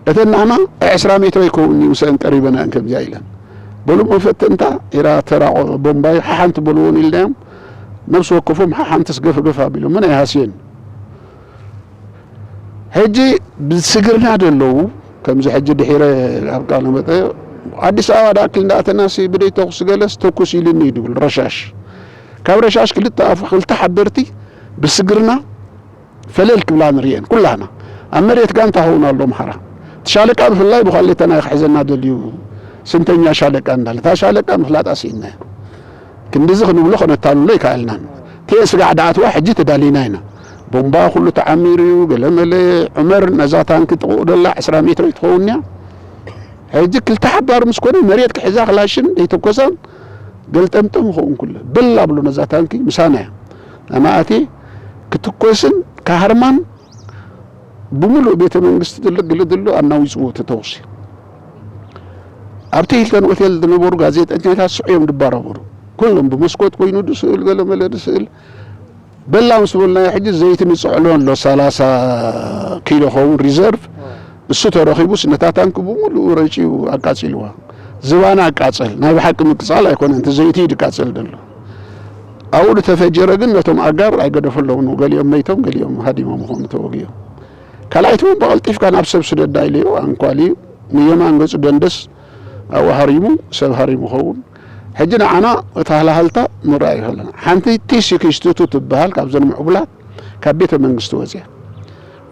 እተን ንዓና ዕስራ ሜትሮ ይከውን እዩ ምስአን ቀሪበና እን ከምዚኣ ኢለን። በሉ መፈተንታ ኢራ ተራ ቦምባይ ሓሓንቲ በልዎን ኢልናዮም። ነብሲ ወከፎም ሓሓንትስ ገፍገፍ ኣቢሎም መን ኣይሃስየን። ሕጂ ብስግርና ደለዉ ከምዚ ሕጂ ድሒረ ኣብ ቃለ መጠ ኣዲስ ኣበባ ዳኣክል እንዳኣተናሲ ብደይ ተኩስ ገለስ ተኩስ ኢልኒ እዩ ድብል ረሻሽ ካብ ረሻሽ ክልተ ኣፉ ክልተ ሓበርቲ ብስግርና ፈለል ክብላ ንርእየን ኩላህና። ኣብ መሬት ጋንታ ኸውን ኣሎ ኣምሓራ። እቲ ሻለቃ ብፍላይ ብኳሌተና ክሕዘና ደልዩ ስንተኛ ሻለቃ እንዳለ እታ ሻለቃ ምፍላጣ ስኢና። ክንድዚ ክንብሎ ከነታልሎ ኣይከኣልናን። እተን ስጋዕ ደኣትዋ ሕጂ ተዳሊና ኢና። ቦምባ ኩሉ ተዓሚሩ እዩ፣ ገለመለ። ዑመር ነዛ ታንኪ ጥቕኡ ደላ ዕስራ ሜትሮ ይትኸውን እያ። ሕጂ ክልተ ሓባር ምስ ኮነ መሬት ክሕዛ ክላሽን ደይተኮሳን ገልጠምጠም ይኸውን ኩለ። በል ኣብሎ ነዛ ታንኪ ምሳና እያ። ኣነ ኣትየ ክትኮስን ካህርማን ብምሉእ ቤተ መንግስቲ ድልግ ኢሉ ድሉ ኣናዊፅዎ እቲ ተኹሲ። ኣብቲ ሂልተን ሆቴል ዝነበሩ ጋዜጠኛታት ስዑ እዮም ድባረበሩ። ኩሎም ብመስኮት ኮይኑ ድስእል ገለመለ ድስእል በላ ምስ በልናዮ ሕጂ ዘይቲ ንፅዕሎ ኣሎ ሰላሳ ኪሎ ኸውን ሪዘርቭ እሱ ተረኺቡስ ነታ ታንኪ ብምሉኡ ረጭዩ ኣቃፂልዋ። ዝባና ኣቃፀል ናይ ብሓቂ ምቅፃል ኣይኮነን እቲ ዘይቲ እዩ ድቃፀል ዘሎ። ኣብኡ ዝተፈጀረ ግን ነቶም ኣጋር ኣይገደፈሎም ገሊኦም መይቶም ገሊኦም ሃዲሞም ምኾኑ ተወግዮም። ካልኣይቲ እውን ብቐልጢፍካ ናብ ሰብ ስደዳ ኢለዮ ኣንኳልዩ ንየማን ገፁ ደንደስ ኣብኡ ሃሪሙ ሰብ ሃሪሙ ኸውን። ሕጂ ንዓና እታ ሃላሃልታ ንርኣይ ከለና ሓንቲ ቲ ሲክስቲቱ ትበሃል ካብዘን ምዕቡላት ካብ ቤተ መንግስቲ ወፅያ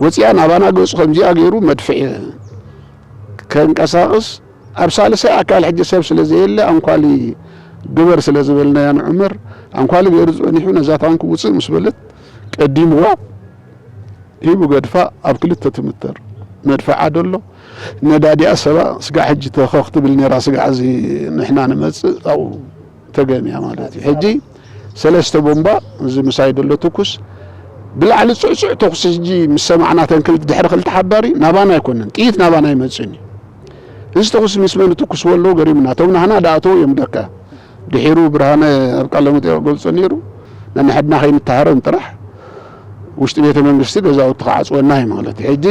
ወፅያ ናባና ገፁ ከምዚኣ ገይሩ መድፍዕ ከንቀሳቕስ ኣብ ሳልሳይ ኣካል ሕጂ ሰብ ስለ ዘየለ ኣንኳሊ ግበር ስለ ዝበልናያ ንዑመር ኣንኳሊ ገይሩ ፀኒሑ ነዛ ታንክ ውፅእ ምስ በለት ቀዲምዋ ሂቡ ገድፋ ኣብ ክልተ ትምተር መድፍዓ ደሎ ነዳዲኣ ሰባ ስጋዕ ሕጂ ተኸኽ ትብል ነራ ስጋዕ እዚ ንሕና ንመፅእ ኣብኡ ተገምያ ማለት እዩ። ሕጂ ሰለስተ ቦምባ እዚ ምሳይ ደሎ ትኩስ ብላዕሊ ፅዕፅዕ ተኩስ ሕጂ ምስ ሰማዕና ተን ክልተ ድሕሪ ክልተ ሓባሪ ናባና ኣይኮነን ጥይት ናባና ኣይመፅእን እዩ። እዚ ተኩስ ምስ መን ትኩስዎ ኣለዉ ገሪምና እቶም ናህና ደኣተዉ እዮም ደካ ድሒሩ ብርሃነ ኣብ ቃለ መጠይቕ ገልጾ ነይሩ። ነንሕድና ከይንተሃረም ጥራሕ ውሽጢ ቤተ መንግስቲ ገዛውቲ ክዓጽወና እዩ ማለት እዩ። ሕጂ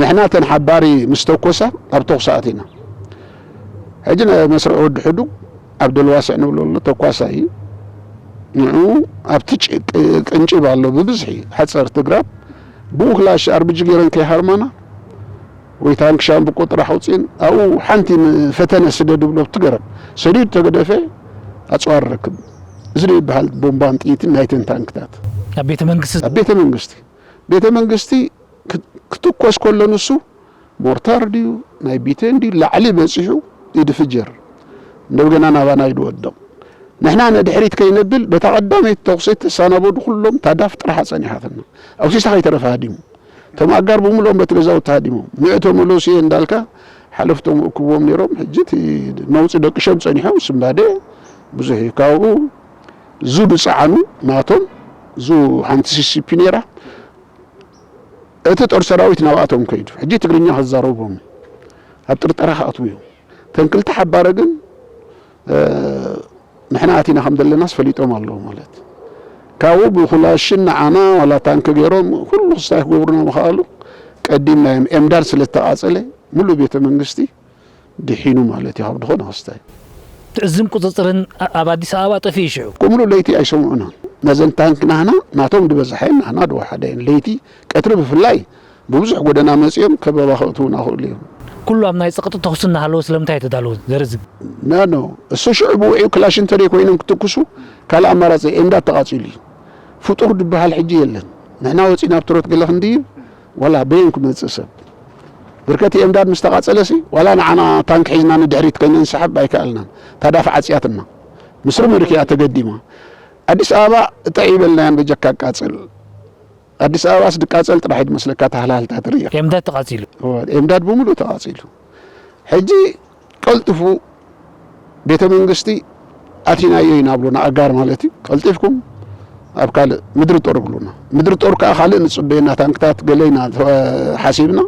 ንሕና ተን ሓባሪ ምስ ተኮሳ ኣብ ተኩሲ ኣቲና። ሕጂ ናይ መስርዕ ወዲ ሕዱግ ኣብ ደልዋስዕ ንብሎ ኣሎ ተኳሳይ እዩ። ንዑ ኣብቲ ጭ-፣ ቅ-፣ ቅንጭብ ኣሎ ብብዝሒ ሓጸርቲ ግራብ ብኡ ክላሽ ኣርብጂ ገይረን ከይሃርማና ወይ ታንክ ሻምብቆ ጥራሕ ኣውፅእን ኣብኡ ሓንቲ ንፈተነ ስደድ ብሎ ኣብቲ ገረብ ሰዲዱ ተገደፈ ኣፅዋር ረክብ። እዚ ዶ ይበሃል ቦምባን ጥይትን ናይተን ታንክታት? ኣብ ቤተ መንግስቲ ኣብ ቤተ መንግስቲ ቤተ መንግስቲ ክት-፣ ክትኮስ ከሎ ንሱ ሞርታር ድዩ ናይ ቢቴን ድዩ ላዕሊ በፂሑ ይድፍጀር እንደገና ናባና ይድወድቕ። ንሕና ንድሕሪት ከይነብል በታ ቀዳመይቲ ተኹሲ ተሳናበዱ ኩሎም ታዳፍ ጥራሕ ኣፀኒሓትና። ኣውሲሳ ከይተረፈ ሃዲሙ። እቶም ኣጋር ብምልኦም በቲ ገዛውቲ ሃዲሞም። ንእቶም መለሱ እየ እንዳልካ ሓለፍቶም እክብዎም ነይሮም። ሕጂ እቲ ነውፂ ደቂሾም ፀኒሖም። ስምባዴ ብዙሕ እዩ። ካብኡ ዙ ዝፀዓኑ ናቶም ዙ ሓንቲ ሲሲፒ ነይራ። እቲ ጦር ሰራዊት ናብኣቶም ከይዱ። ሕጂ ትግርኛ ክዛረቦም እዩ። ኣብ ጥርጠራ ክኣትዉ እዮም። እተን ክልተ ሓባረ ግን፣ እ፣ ንሕና ኣቲና ከም ዘለናስ ፈሊጦም ኣለዉ ማለት። ካብኡ ብኹላሽን ንዓና ዋላ ታንክ ገይሮም ኩሉ ክስታይ ክገብሩና ምኽኣሉ ቀዲምናዮም። ኤምዳድ ስለ ዝተቓጸለ ሙሉእ ቤተ መንግስቲ ድሒኑ ማለት እዩ። ካብ ድኾነ ክስታይ። ትእዝም ቁጽጽርን ኣ-፣ ኣብ ኣዲስ ኣበባ ጠፊኡ ሽዑ። ከምኡ ለይቲ ኣይሰምዑናን። ነዘን ታንክ ናህና ናቶም ዝበዝሓየን ናህና ድወሓደየን። ለይቲ ቀትሪ ብፍላይ ብብዙሕ ጎደና መጺኦም ከበባ ከእትዉና ይኽእሉ እዮም። ኩሉ ኣብ ናይ ጸቕጢ ተኹሲ እናሃለወ ስለምንታይ ተዳለወ? ዘርዝግ። ኖ፣ ኖ። እሱ ሽዑ ብውዒው ክላሽ እንተደይ ኮይኖም ክትኩሱ ካልእ ኣማራጺ ኤምዳድ ተቓጺሉ እዩ። ፍጡር ድበሃል ሕጂ የለን። ንሕና ወጺና ኣብ ትሮት ገለ ክንድይብ ዋላ በየን ክመጽእ ሰብ። ብርከቲ ኤምዳድ ምስ ተቓጸለሲ ዋላ ንዓና ታንክ ሒዝና ንድሕሪት ከይነንሰሓብ ኣይከኣልናን። ታዳፍ ዓጽያትና። ምስሪ ምርክ እያ ተገዲማ። ኣዲስ ኣበባ እጠ ይበልናያን በጀካ ኣቃጽል። ኣዲስ ኣበባስ ድቃጸል ጥራሕ እዩ ዝመስለካ፣ ተሃላልታ ትርኢ። ኤምዳድ ተቓጺሉ። እወ፣ ኤምዳድ ብምሉእ ተቓጺሉ። ሕጂ ቀልጥፉ ቤተ መንግስቲ ኣቲናዮ ኢና ብሎ ንኣጋር ማለት እዩ። ቀልጢፍኩም ኣብ ካልእ ምድሪ ጦር ብሉና። ምድሪ ጦር ከኣ ካልእ ንጽበየና ታንክታት ገለ ኢና ተ-፣ ሓሲብና።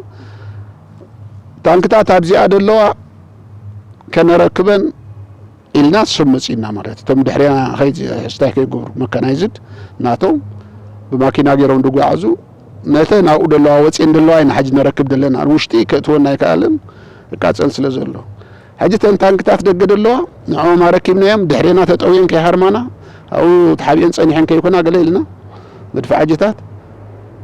ታንክታት ኣብዚኣ ደለዋ ከነረክበን ኢልና ሰብ መጺእና ማለት እዩ። እቶም ድሕሪና ኸይድ ሕስታይ ከይገብሩ መካናይዝድ ናቶም ብማኪና ገይሮም ዝጓዓዙ ነተ ናብኡ ደለዋ ወፂኤን ደለዋ ኢና ሕጂ ነረክብ ደለና። ውሽጢ ከእትወና ኣይከኣልን፣ እቃፀል ስለ ዘሎ። ሕጂ ተን ታንክታት ደገ ደለዋ ንዕኦም ኣረኪብናዮም፣ ድሕሬና ተጠውየን ከይሃርማና ኣብኡ ተሓቢኤን ፀኒሐን ከይኮና ገለ ኢልና መድፍዓጅታት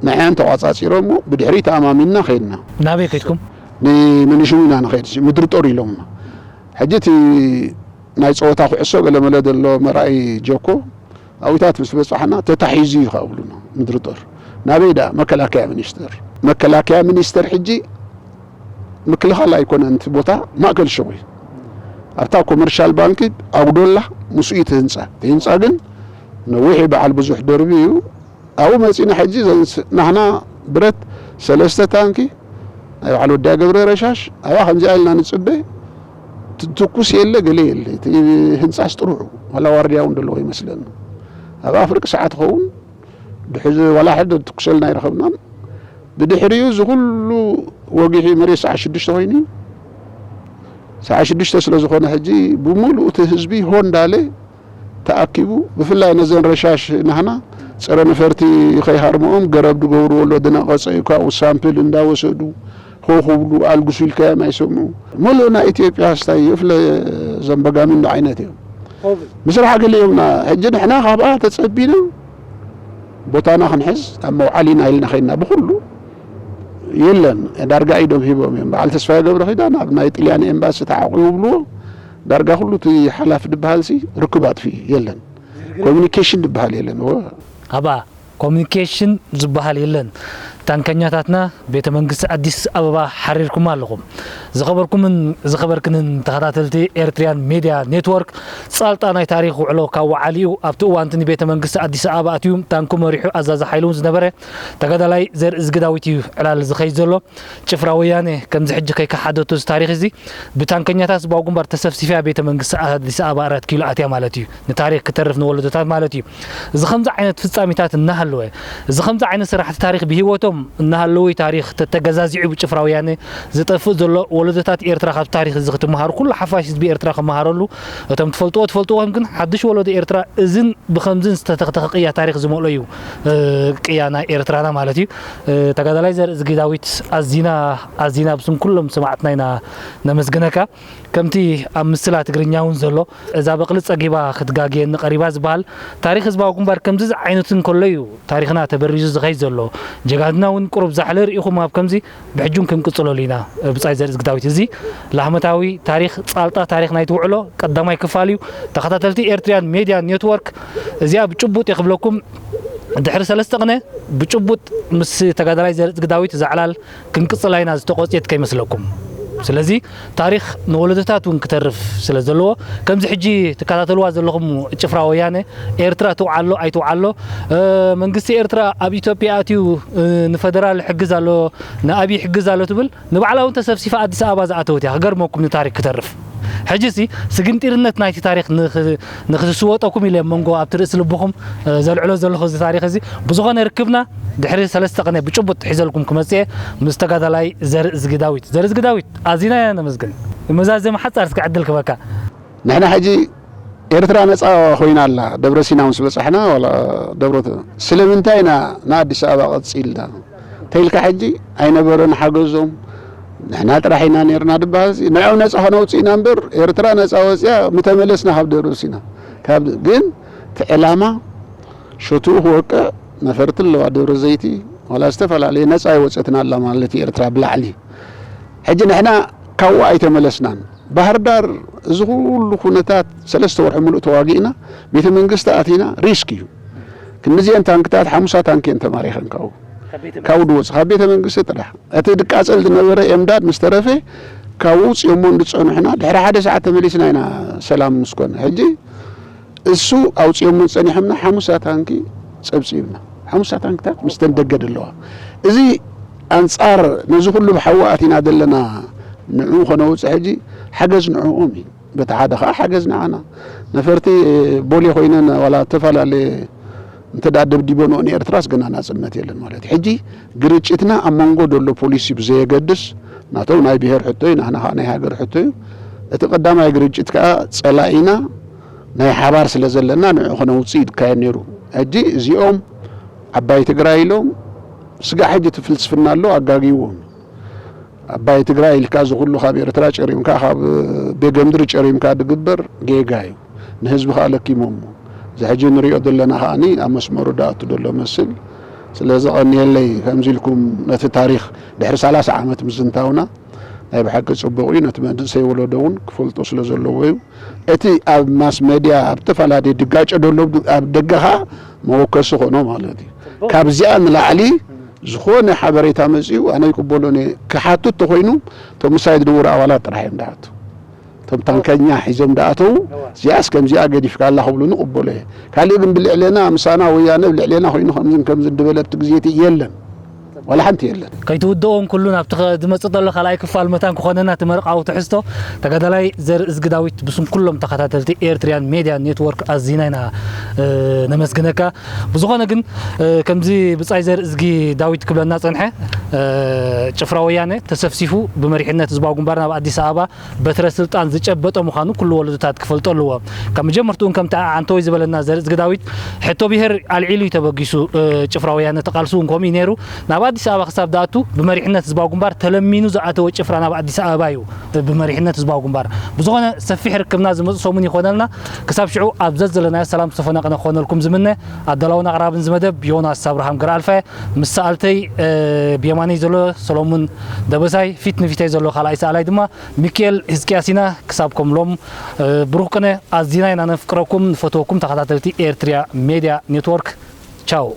ንዓን ተቋፃፂሮሞ ብድሕሪ ተኣማሚንና ከይድና። ናበይ ከይድኩም? ንመንሽሙ ኢና ንኸይድ፣ ምድሪ ጦር ኢሎምና። ሕጂ እቲ ናይ ጸወታ ኩዕሶ ገለመለ ዘሎ መርኣይ ጀኮ ኣብታት ምስ በጻሕና ተታሒዙ እዩ ካብ ብሉና ምድሪ ጦር። ናበይ ደኣ? መከላከያ ሚኒስተር። መከላከያ ሚኒስተር ሕጂ ምክልኻል ኣይኮነን፣ እቲ ቦታ ማእከል ሹቕ እዩ። ኣብታ ኮመርሻል ባንክ ኣጉዶላ ምስኡ እዩ እቲ ህንጻ። እቲ ህንጻ ግን ነዊሕ እዩ፣ በዓል ብዙሕ ደርቢ እዩ። ኣብኡ መጺና ሕጂ ዘንስ-፣ ናህና ብረት ሰለስተ ታንኪ ናይ በዓል ወዲያ ገብረ ረሻሽ ኣብኣ ከምዚኣ ኢልና ንጽበ። ት-፣ ትኩስ የለ፣ ገለ የለ። እቲ ህንጻስ ጥሩዑ ዋላ ዋርድያ እውን ደለዎ ይመስለኒ። ኣብኣ ፍርቂ ሰዓት ኸውን ድሕዚ ዋላ ሓደ ትኩሰልና ኣይረኸብናን። ብድሕሪኡ እዚ ኩሉ ወጊሑ መሬት ሰዓት ሽዱሽተ ኮይኑ እዩ። ሰዓት ሽዱሽተ ስለ ዝኾነ ሕጂ ብምሉእ እቲ ህዝቢ ሆ እንዳለ ተኣኪቡ፣ ብፍላይ ነዘን ረሻሽ ናህና ጸረ ነፈርቲ ከይሃርምኦም ገረብ ዝገብርዎ ኣሎ፣ ዝነቐጸ እዩ። ካብኡ ሳምፕል እንዳወሰዱ ሆ ክብሉ ኣልግሱ ኢልካዮም ኣይሰምዑ። ምሉእ ናይ ኢትዮጵያ ስታይ ይፍለ ዘንበጋሚን ዓይነት እዮም። ምስራሕ ገለ እዮምና። ሕጂ ንሕና ካብኣ ተጸቢና ቦታና ክንሕዝ ኣብ መውዓሊና ኢልና ኸይድና ብኹሉ የለን። ዳርጋ ኢዶም ሂቦም እዮም። በዓል ተስፋዬ ገብረ ኪዳን ኣብ ናይ ጥልያን ኤምባሲ ተዓቂቡ ብልዎ ዳርጋ ኩሉ እቲ ሓላፊ ዝበሃል ሲ ርክብ ኣጥፊኡ የለን። ኮሚኒኬሽን ዝበሃል የለን። እወ። ኣባ ኮሚኒኬሽን ዝበሃል የለን። ታንከኛታትና ቤተ መንግስቲ ኣዲስ ኣበባ ሓሪርኩም ኣለኹም። ዝኸበርኩምን ዝኸበርክንን ተኸታተልቲ ኤርትሪያን ሜድያ ኔትወርክ፣ ጻልጣ ናይ ታሪኽ ውዕሎ ካብ ወዓሊኡ ኣብቲ እዋንቲ ንቤተ መንግስቲ ኣዲስ ኣበባ ኣትዩ ታንኩ መሪሑ ኣዛዚ ሓይሉ ዝነበረ ተጋዳላይ ዘርእዝጊ ዳዊት እዩ ዕላል ዝኸይድ ዘሎ። ጭፍራ ወያነ ከምዚ ሕጂ ከይከሓደቶ እዚ ታሪኽ እዚ ብታንከኛታት ዝባው ግንባር ተሰፍሲፍያ ቤተ መንግስቲ ኣዲስ ኣበባ ኣራት ኪሎ ኣትያ ማለት እዩ። ንታሪኽ ክተርፍ ንወለዶታት ማለት እዩ። እዚ ከምዚ ዓይነት ፍጻሜታት እናሃለወ፣ እዚ ከምዚ ዓይነት ስራሕቲ ታሪኽ ብህይወቶም እናሃለዉ ታሪኽ ተተገዛዚዑ ብጭፍራ ወያነ ዝጠፍእ ዘሎ ወለዶታት ኤርትራ ካብ ታሪኽ እዚ ክትመሃሩ ኩሉ ሓፋሽ ህዝቢ ኤርትራ ክመሃረሉ እቶም ትፈልጥዎ ትፈልጥዎም ግን ሓድሽ ወለዶ ኤርትራ እዝን ብኸምዝን ዝተተኽተኸ ቅያ ታሪኽ ዝመልኦ እዩ። እ፣ ቅያ ናይ ኤርትራና ማለት እዩ። እ፣ ተጋዳላይ ዘርእዝጊ ዳዊት ኣዚና ኣዚና ብስም ኩሎም ሰማዕትና ኢና ነመስግነካ። ከምቲ ኣብ ምስላ ትግርኛ እውን ዘሎ እዛ በቕሊ ጸጊባ ክትጋግየኒ ቀሪባ ዝበሃል ታሪኽ ህዝባዊ ግንባር ከምዚ ዝዓይነቱ እንከሎ እዩ ታሪኽና ተበሪዙ ዝኸይድ ዘሎ። ጀጋንና እውን ቁሩብ ዛሕሊ ርኢኹም ኣብ ከምዚ ብሕጂ እውን ክንቅጽለሉ ኢና። ብጻይ ዘርእዝጊ ዳዊት፣ እዚ ላህመታዊ ታሪኽ፣ ጻልጣ ታሪኽ ናይቲ ውዕሎ ቀዳማይ ክፋል እዩ። ተኸታተልቲ ኤርትሪያን ሜድያ ኔትወርክ፣ እዚኣ ብጭቡጥ እየ ክብለኩም። ድሕሪ ሰለስተ ቅነ ብጭቡጥ ምስ ተጋዳላይ ዘርእዝጊ ዳዊት እዛ ዕላል ክንቅጽላ ኢና፣ ዝተቖጽየት ከይመስለኩም። ስለዚ ታሪኽ ንወለዶታት እውን ክተርፍ ስለ ዘለዎ፣ ከምዚ ሕጂ ትከታተልዋ ዘለኹም ጭፍራ ወያነ፣ ኤርትራ ትውዓሎ ኣይትውዓሎ፣ እ፣ መንግስቲ ኤርትራ ኣብ ኢትዮጵያ ኣትዩ፣ እ፣ ንፈደራል ይሕግዝ ኣሎ፣ ንኣብይ ይሕግዝ ኣሎ ትብል፣ ንባዕላ እውን ተሰብሲፋ ኣዲስ ኣበባ ዝኣተወት እያ። ክገርመኩም ንታሪክ ክተርፍ። ሕጂ ሲ ስግንጢርነት ናይቲ ታሪክ ንኽ-፣ ንኽስወጠኩም ኢለ ኣብ መንጎ ኣብቲ ርእሲ ልብኹም፣ እ፣ ዘልዕሎ ዘለኹ እዚ ታሪክ እዚ። ብዝኾነ ርክብና ድሕሪ ሰለስተ ቅነ ብጭቡጥ ሒዘልኩም ክመጽእ እየ ምስ ተጋዳላይ ዘርእዝጊ ዳዊት። ዘርእዝጊ ዳዊት፣ ኣዚና ኢና ነመስግን። መዛዘሚ ሓጻር እስከ ዕድል ክበካ። ንሕና ሕጂ ኤርትራ ነጻ ኮይና ኣላ። ደብረ ሲና ምስ በጻሕና፣ ዋላ ደብረ ተ-፣ ስለምንታይ ኢና ንኣዲስ ኣበባ ቀጺልና? ተይልካ ሕጂ ኣይነበረን ሓገዞም። ንሕና ጥራሕ ኢና ኔርና ድበሃል ሲ፣ ንዕኦም ነጻ ከነውጽእ ኢና እምበር፣ ኤርትራ ነጻ ወጽያ ምተመለስና ካብ ደብረ ሲና። ካብ፣ ግን እቲ ዕላማ ሸትኡ ክወቅዕ ነፈርቲ ኣለዋ ደብረ ዘይቲ፣ ዋላ ዝተፈላለየ ነጻ ኣይወጸትን ኣላ ማለት እዩ ኤርትራ ብላዕሊ። ሕጂ ንሕና ካብኡ ኣይተመለስናን። ባህር ዳር እዚ ኩሉ ኩነታት ሰለስተ ወርሒ ሙሉእ ተዋጊእና፣ ቤተ መንግስቲ ኣቲና፣ ሪስክ እዩ። ክንዲዚአን ታንክታት ሓሙሳ ታንኪ እየን ተማሪኸን ካብኡ። ካብ ቤተ ካብኡ ድወፅ፣ ካብ ቤተ መንግስቲ ጥራሕ። እቲ ድቃፀል ዝነበረ ኤምዳድ ምስ ተረፈ፣ ካብኡ ውፅኦሞ እንድፀንሑና፣ ድሕሪ ሓደ ሰዓት ተመሊስና ኢና ሰላም ምስ ኮነ። ሕጂ እሱ ኣውፂኦሞ ፀኒሖምና፣ ሓሙሳ ታንኪ ፀብፂብና። ሓሙሳ ታንክታት ምስተን ደገ ደለዋ። እዚ ኣንፃር ነዚ ኩሉ ብሓዊ ኣቲና ዘለና ንዕኡ ከነውፅእ ሕጂ ሓገዝ ንዕኦም እዩ። በቲ ሓደ ኸዓ ሓገዝ ንዓና። ነፈርቲ ቦሌ ኮይነን ዋላ እተፈላለየ እንተ ደኣ ደብዲበንኦ ንኤርትራስ ገና ናጽነት የለን ማለት እዩ። ሕጂ ግርጭትና ኣብ መንጎ ዘሎ ፖሊሲ ብዘየገድስ፣ ናቶም ናይ ብሄር ሕቶ እዩ፣ ናህና ኸዓ ናይ ሃገር ሕቶ እዩ። እቲ ቀዳማይ ግርጭት ከኣ ጸላኢና ናይ ሓባር ስለ ዘለና ንዑ ከነውጽእ ይካየድ ነይሩ። ሕጂ እዚኦም ዓባይ ትግራይ ኢሎም ስጋዕ ሕጂ እቲ ፍልስፍና ኣሎ ኣጋጊዎም። ዓባይ ትግራይ ኢልካ እዚ ኩሉ ካብ ኤርትራ ጨሪምካ ካብ ቤገምድሪ ጨሪምካ ድግበር ጌጋ እዩ። ንህዝቢ ከኣ ለኪሞሞ። እዚ ሕጂ ንሪኦ ዘለና ከኣኒ ኣብ መስመሩ ዳኣቱ ዘሎ መስል። ስለዚ ቀንየለይ ከምዚ ኢልኩም ነቲ ታሪኽ ድሕሪ ሰላሳ ዓመት ምዝንታውና ናይ ብሓቂ ጽቡቕ እዩ። ነቲ መንእሰይ ወለዶ እውን ክፈልጦ ስለ ዘለዎ እዩ። እቲ ኣብ ማስ ሜድያ ኣብ ተፈላለየ ድጋጨ ደሎ ኣብ ደገኻ መወከሲ ኾኖ ማለት እዩ። ካብዚኣ ንላዕሊ ዝኾነ ሓበሬታ መጺኡ ኣነ ይቅበሎን እየ። ክሓቱ ተኾይኑ እቶም ምሳይ ዝድውሩ ኣባላት ጥራሕ እዮም ድሓቱ። እቶም ታንከኛ ሒዞም ድኣተው እዚኣስ ከምዚኣ ገዲፍካ ኣላ ክብሉኒ ቅበሎ እየ። ካልእ ግን ብልዕሌና ምሳና ወያነ ብልዕሌና ኮይኑ ከምዝን ከምዝን ድበለብቲ ግዜ እቲ የለን። ዋላ ሓንቲ የለን። ከይትውድኦም ኩሉ ናብቲ ከ-፣ ዝመጽእ ዘሎ ካልኣይ ክፋል መታን ክኾነና እቲ መርቃዊ ትሕዝቶ ተጋዳላይ ዘርእዝጊ ዳዊት ብስም ኩሎም ተኸታተልቲ ኤርትሪያን ሜድያ ኔትወርክ ኣዚና ኢና፣ እ፣ ነመስግነካ። ብዝኾነ ግን፣ እ፣ ከምዚ ብጻይ ዘርእዝጊ ዳዊት ክብለና ጸንሐ፣ እ፣ ጭፍራ ወያነ ተሰፍሲፉ ብመሪሕነት ህዝባዊ ግንባር ናብ ኣዲስ ኣበባ በትረ ስልጣን ዝጨበጠ ምዃኑ ኩሉ ወለዶታት ክፈልጦ ኣለዎ። ካብ መጀመርትኡ እውን ከምቲ ዓንተወይ ዝበለና ዘርእዝጊ ዳዊት ሕቶ ብሄር ኣልዒሉ እዩ ተበጊሱ፣ እ፣ ጭፍራ ወያነ ተቃልሱ እውን ከምኡ እዩ ነይሩ። ናብ ኣዲስ ኣበባ ክሳብ ዝኣቱ ብመሪሕነት ህዝባዊ ግንባር ተለሚኑ ዝኣተወ ጭፍራ ናብ ኣዲስ ኣበባ እዩ፣ እ፣ ብመሪሕነት ህዝባዊ ግንባር። ብዝኾነ ሰፊሕ ርክብና ዝመጽእ ሰሙን ይኾነልና። ክሳብ ሽዑ ኣብ ዘዘለናዮ ሰላም ዝተፈነቀነ ክኾነልኩም ዝምነ ኣዳላውን ኣቕራብን ዝመደብ ዮናስ ኣብርሃም ገረኣልፋየ ምስ ሰኣልተይ፣ እ፣ ብየማነይ ዘሎ ሰሎሙን ደበሳይ፣ ፊት ንፊተይ ዘሎ ካልኣይ ሰኣላይ ድማ ሚካኤል ህዝቅያስ ኢና። ክሳብ ከምሎም፣ እ፣ ብሩኽ ቅነ። ኣዚና ኢና ነፍቅረኩም፣ ንፈትወኩም ተኸታተልቲ ኤርትሪያ ሜድያ ኔትወርክ። ቻው።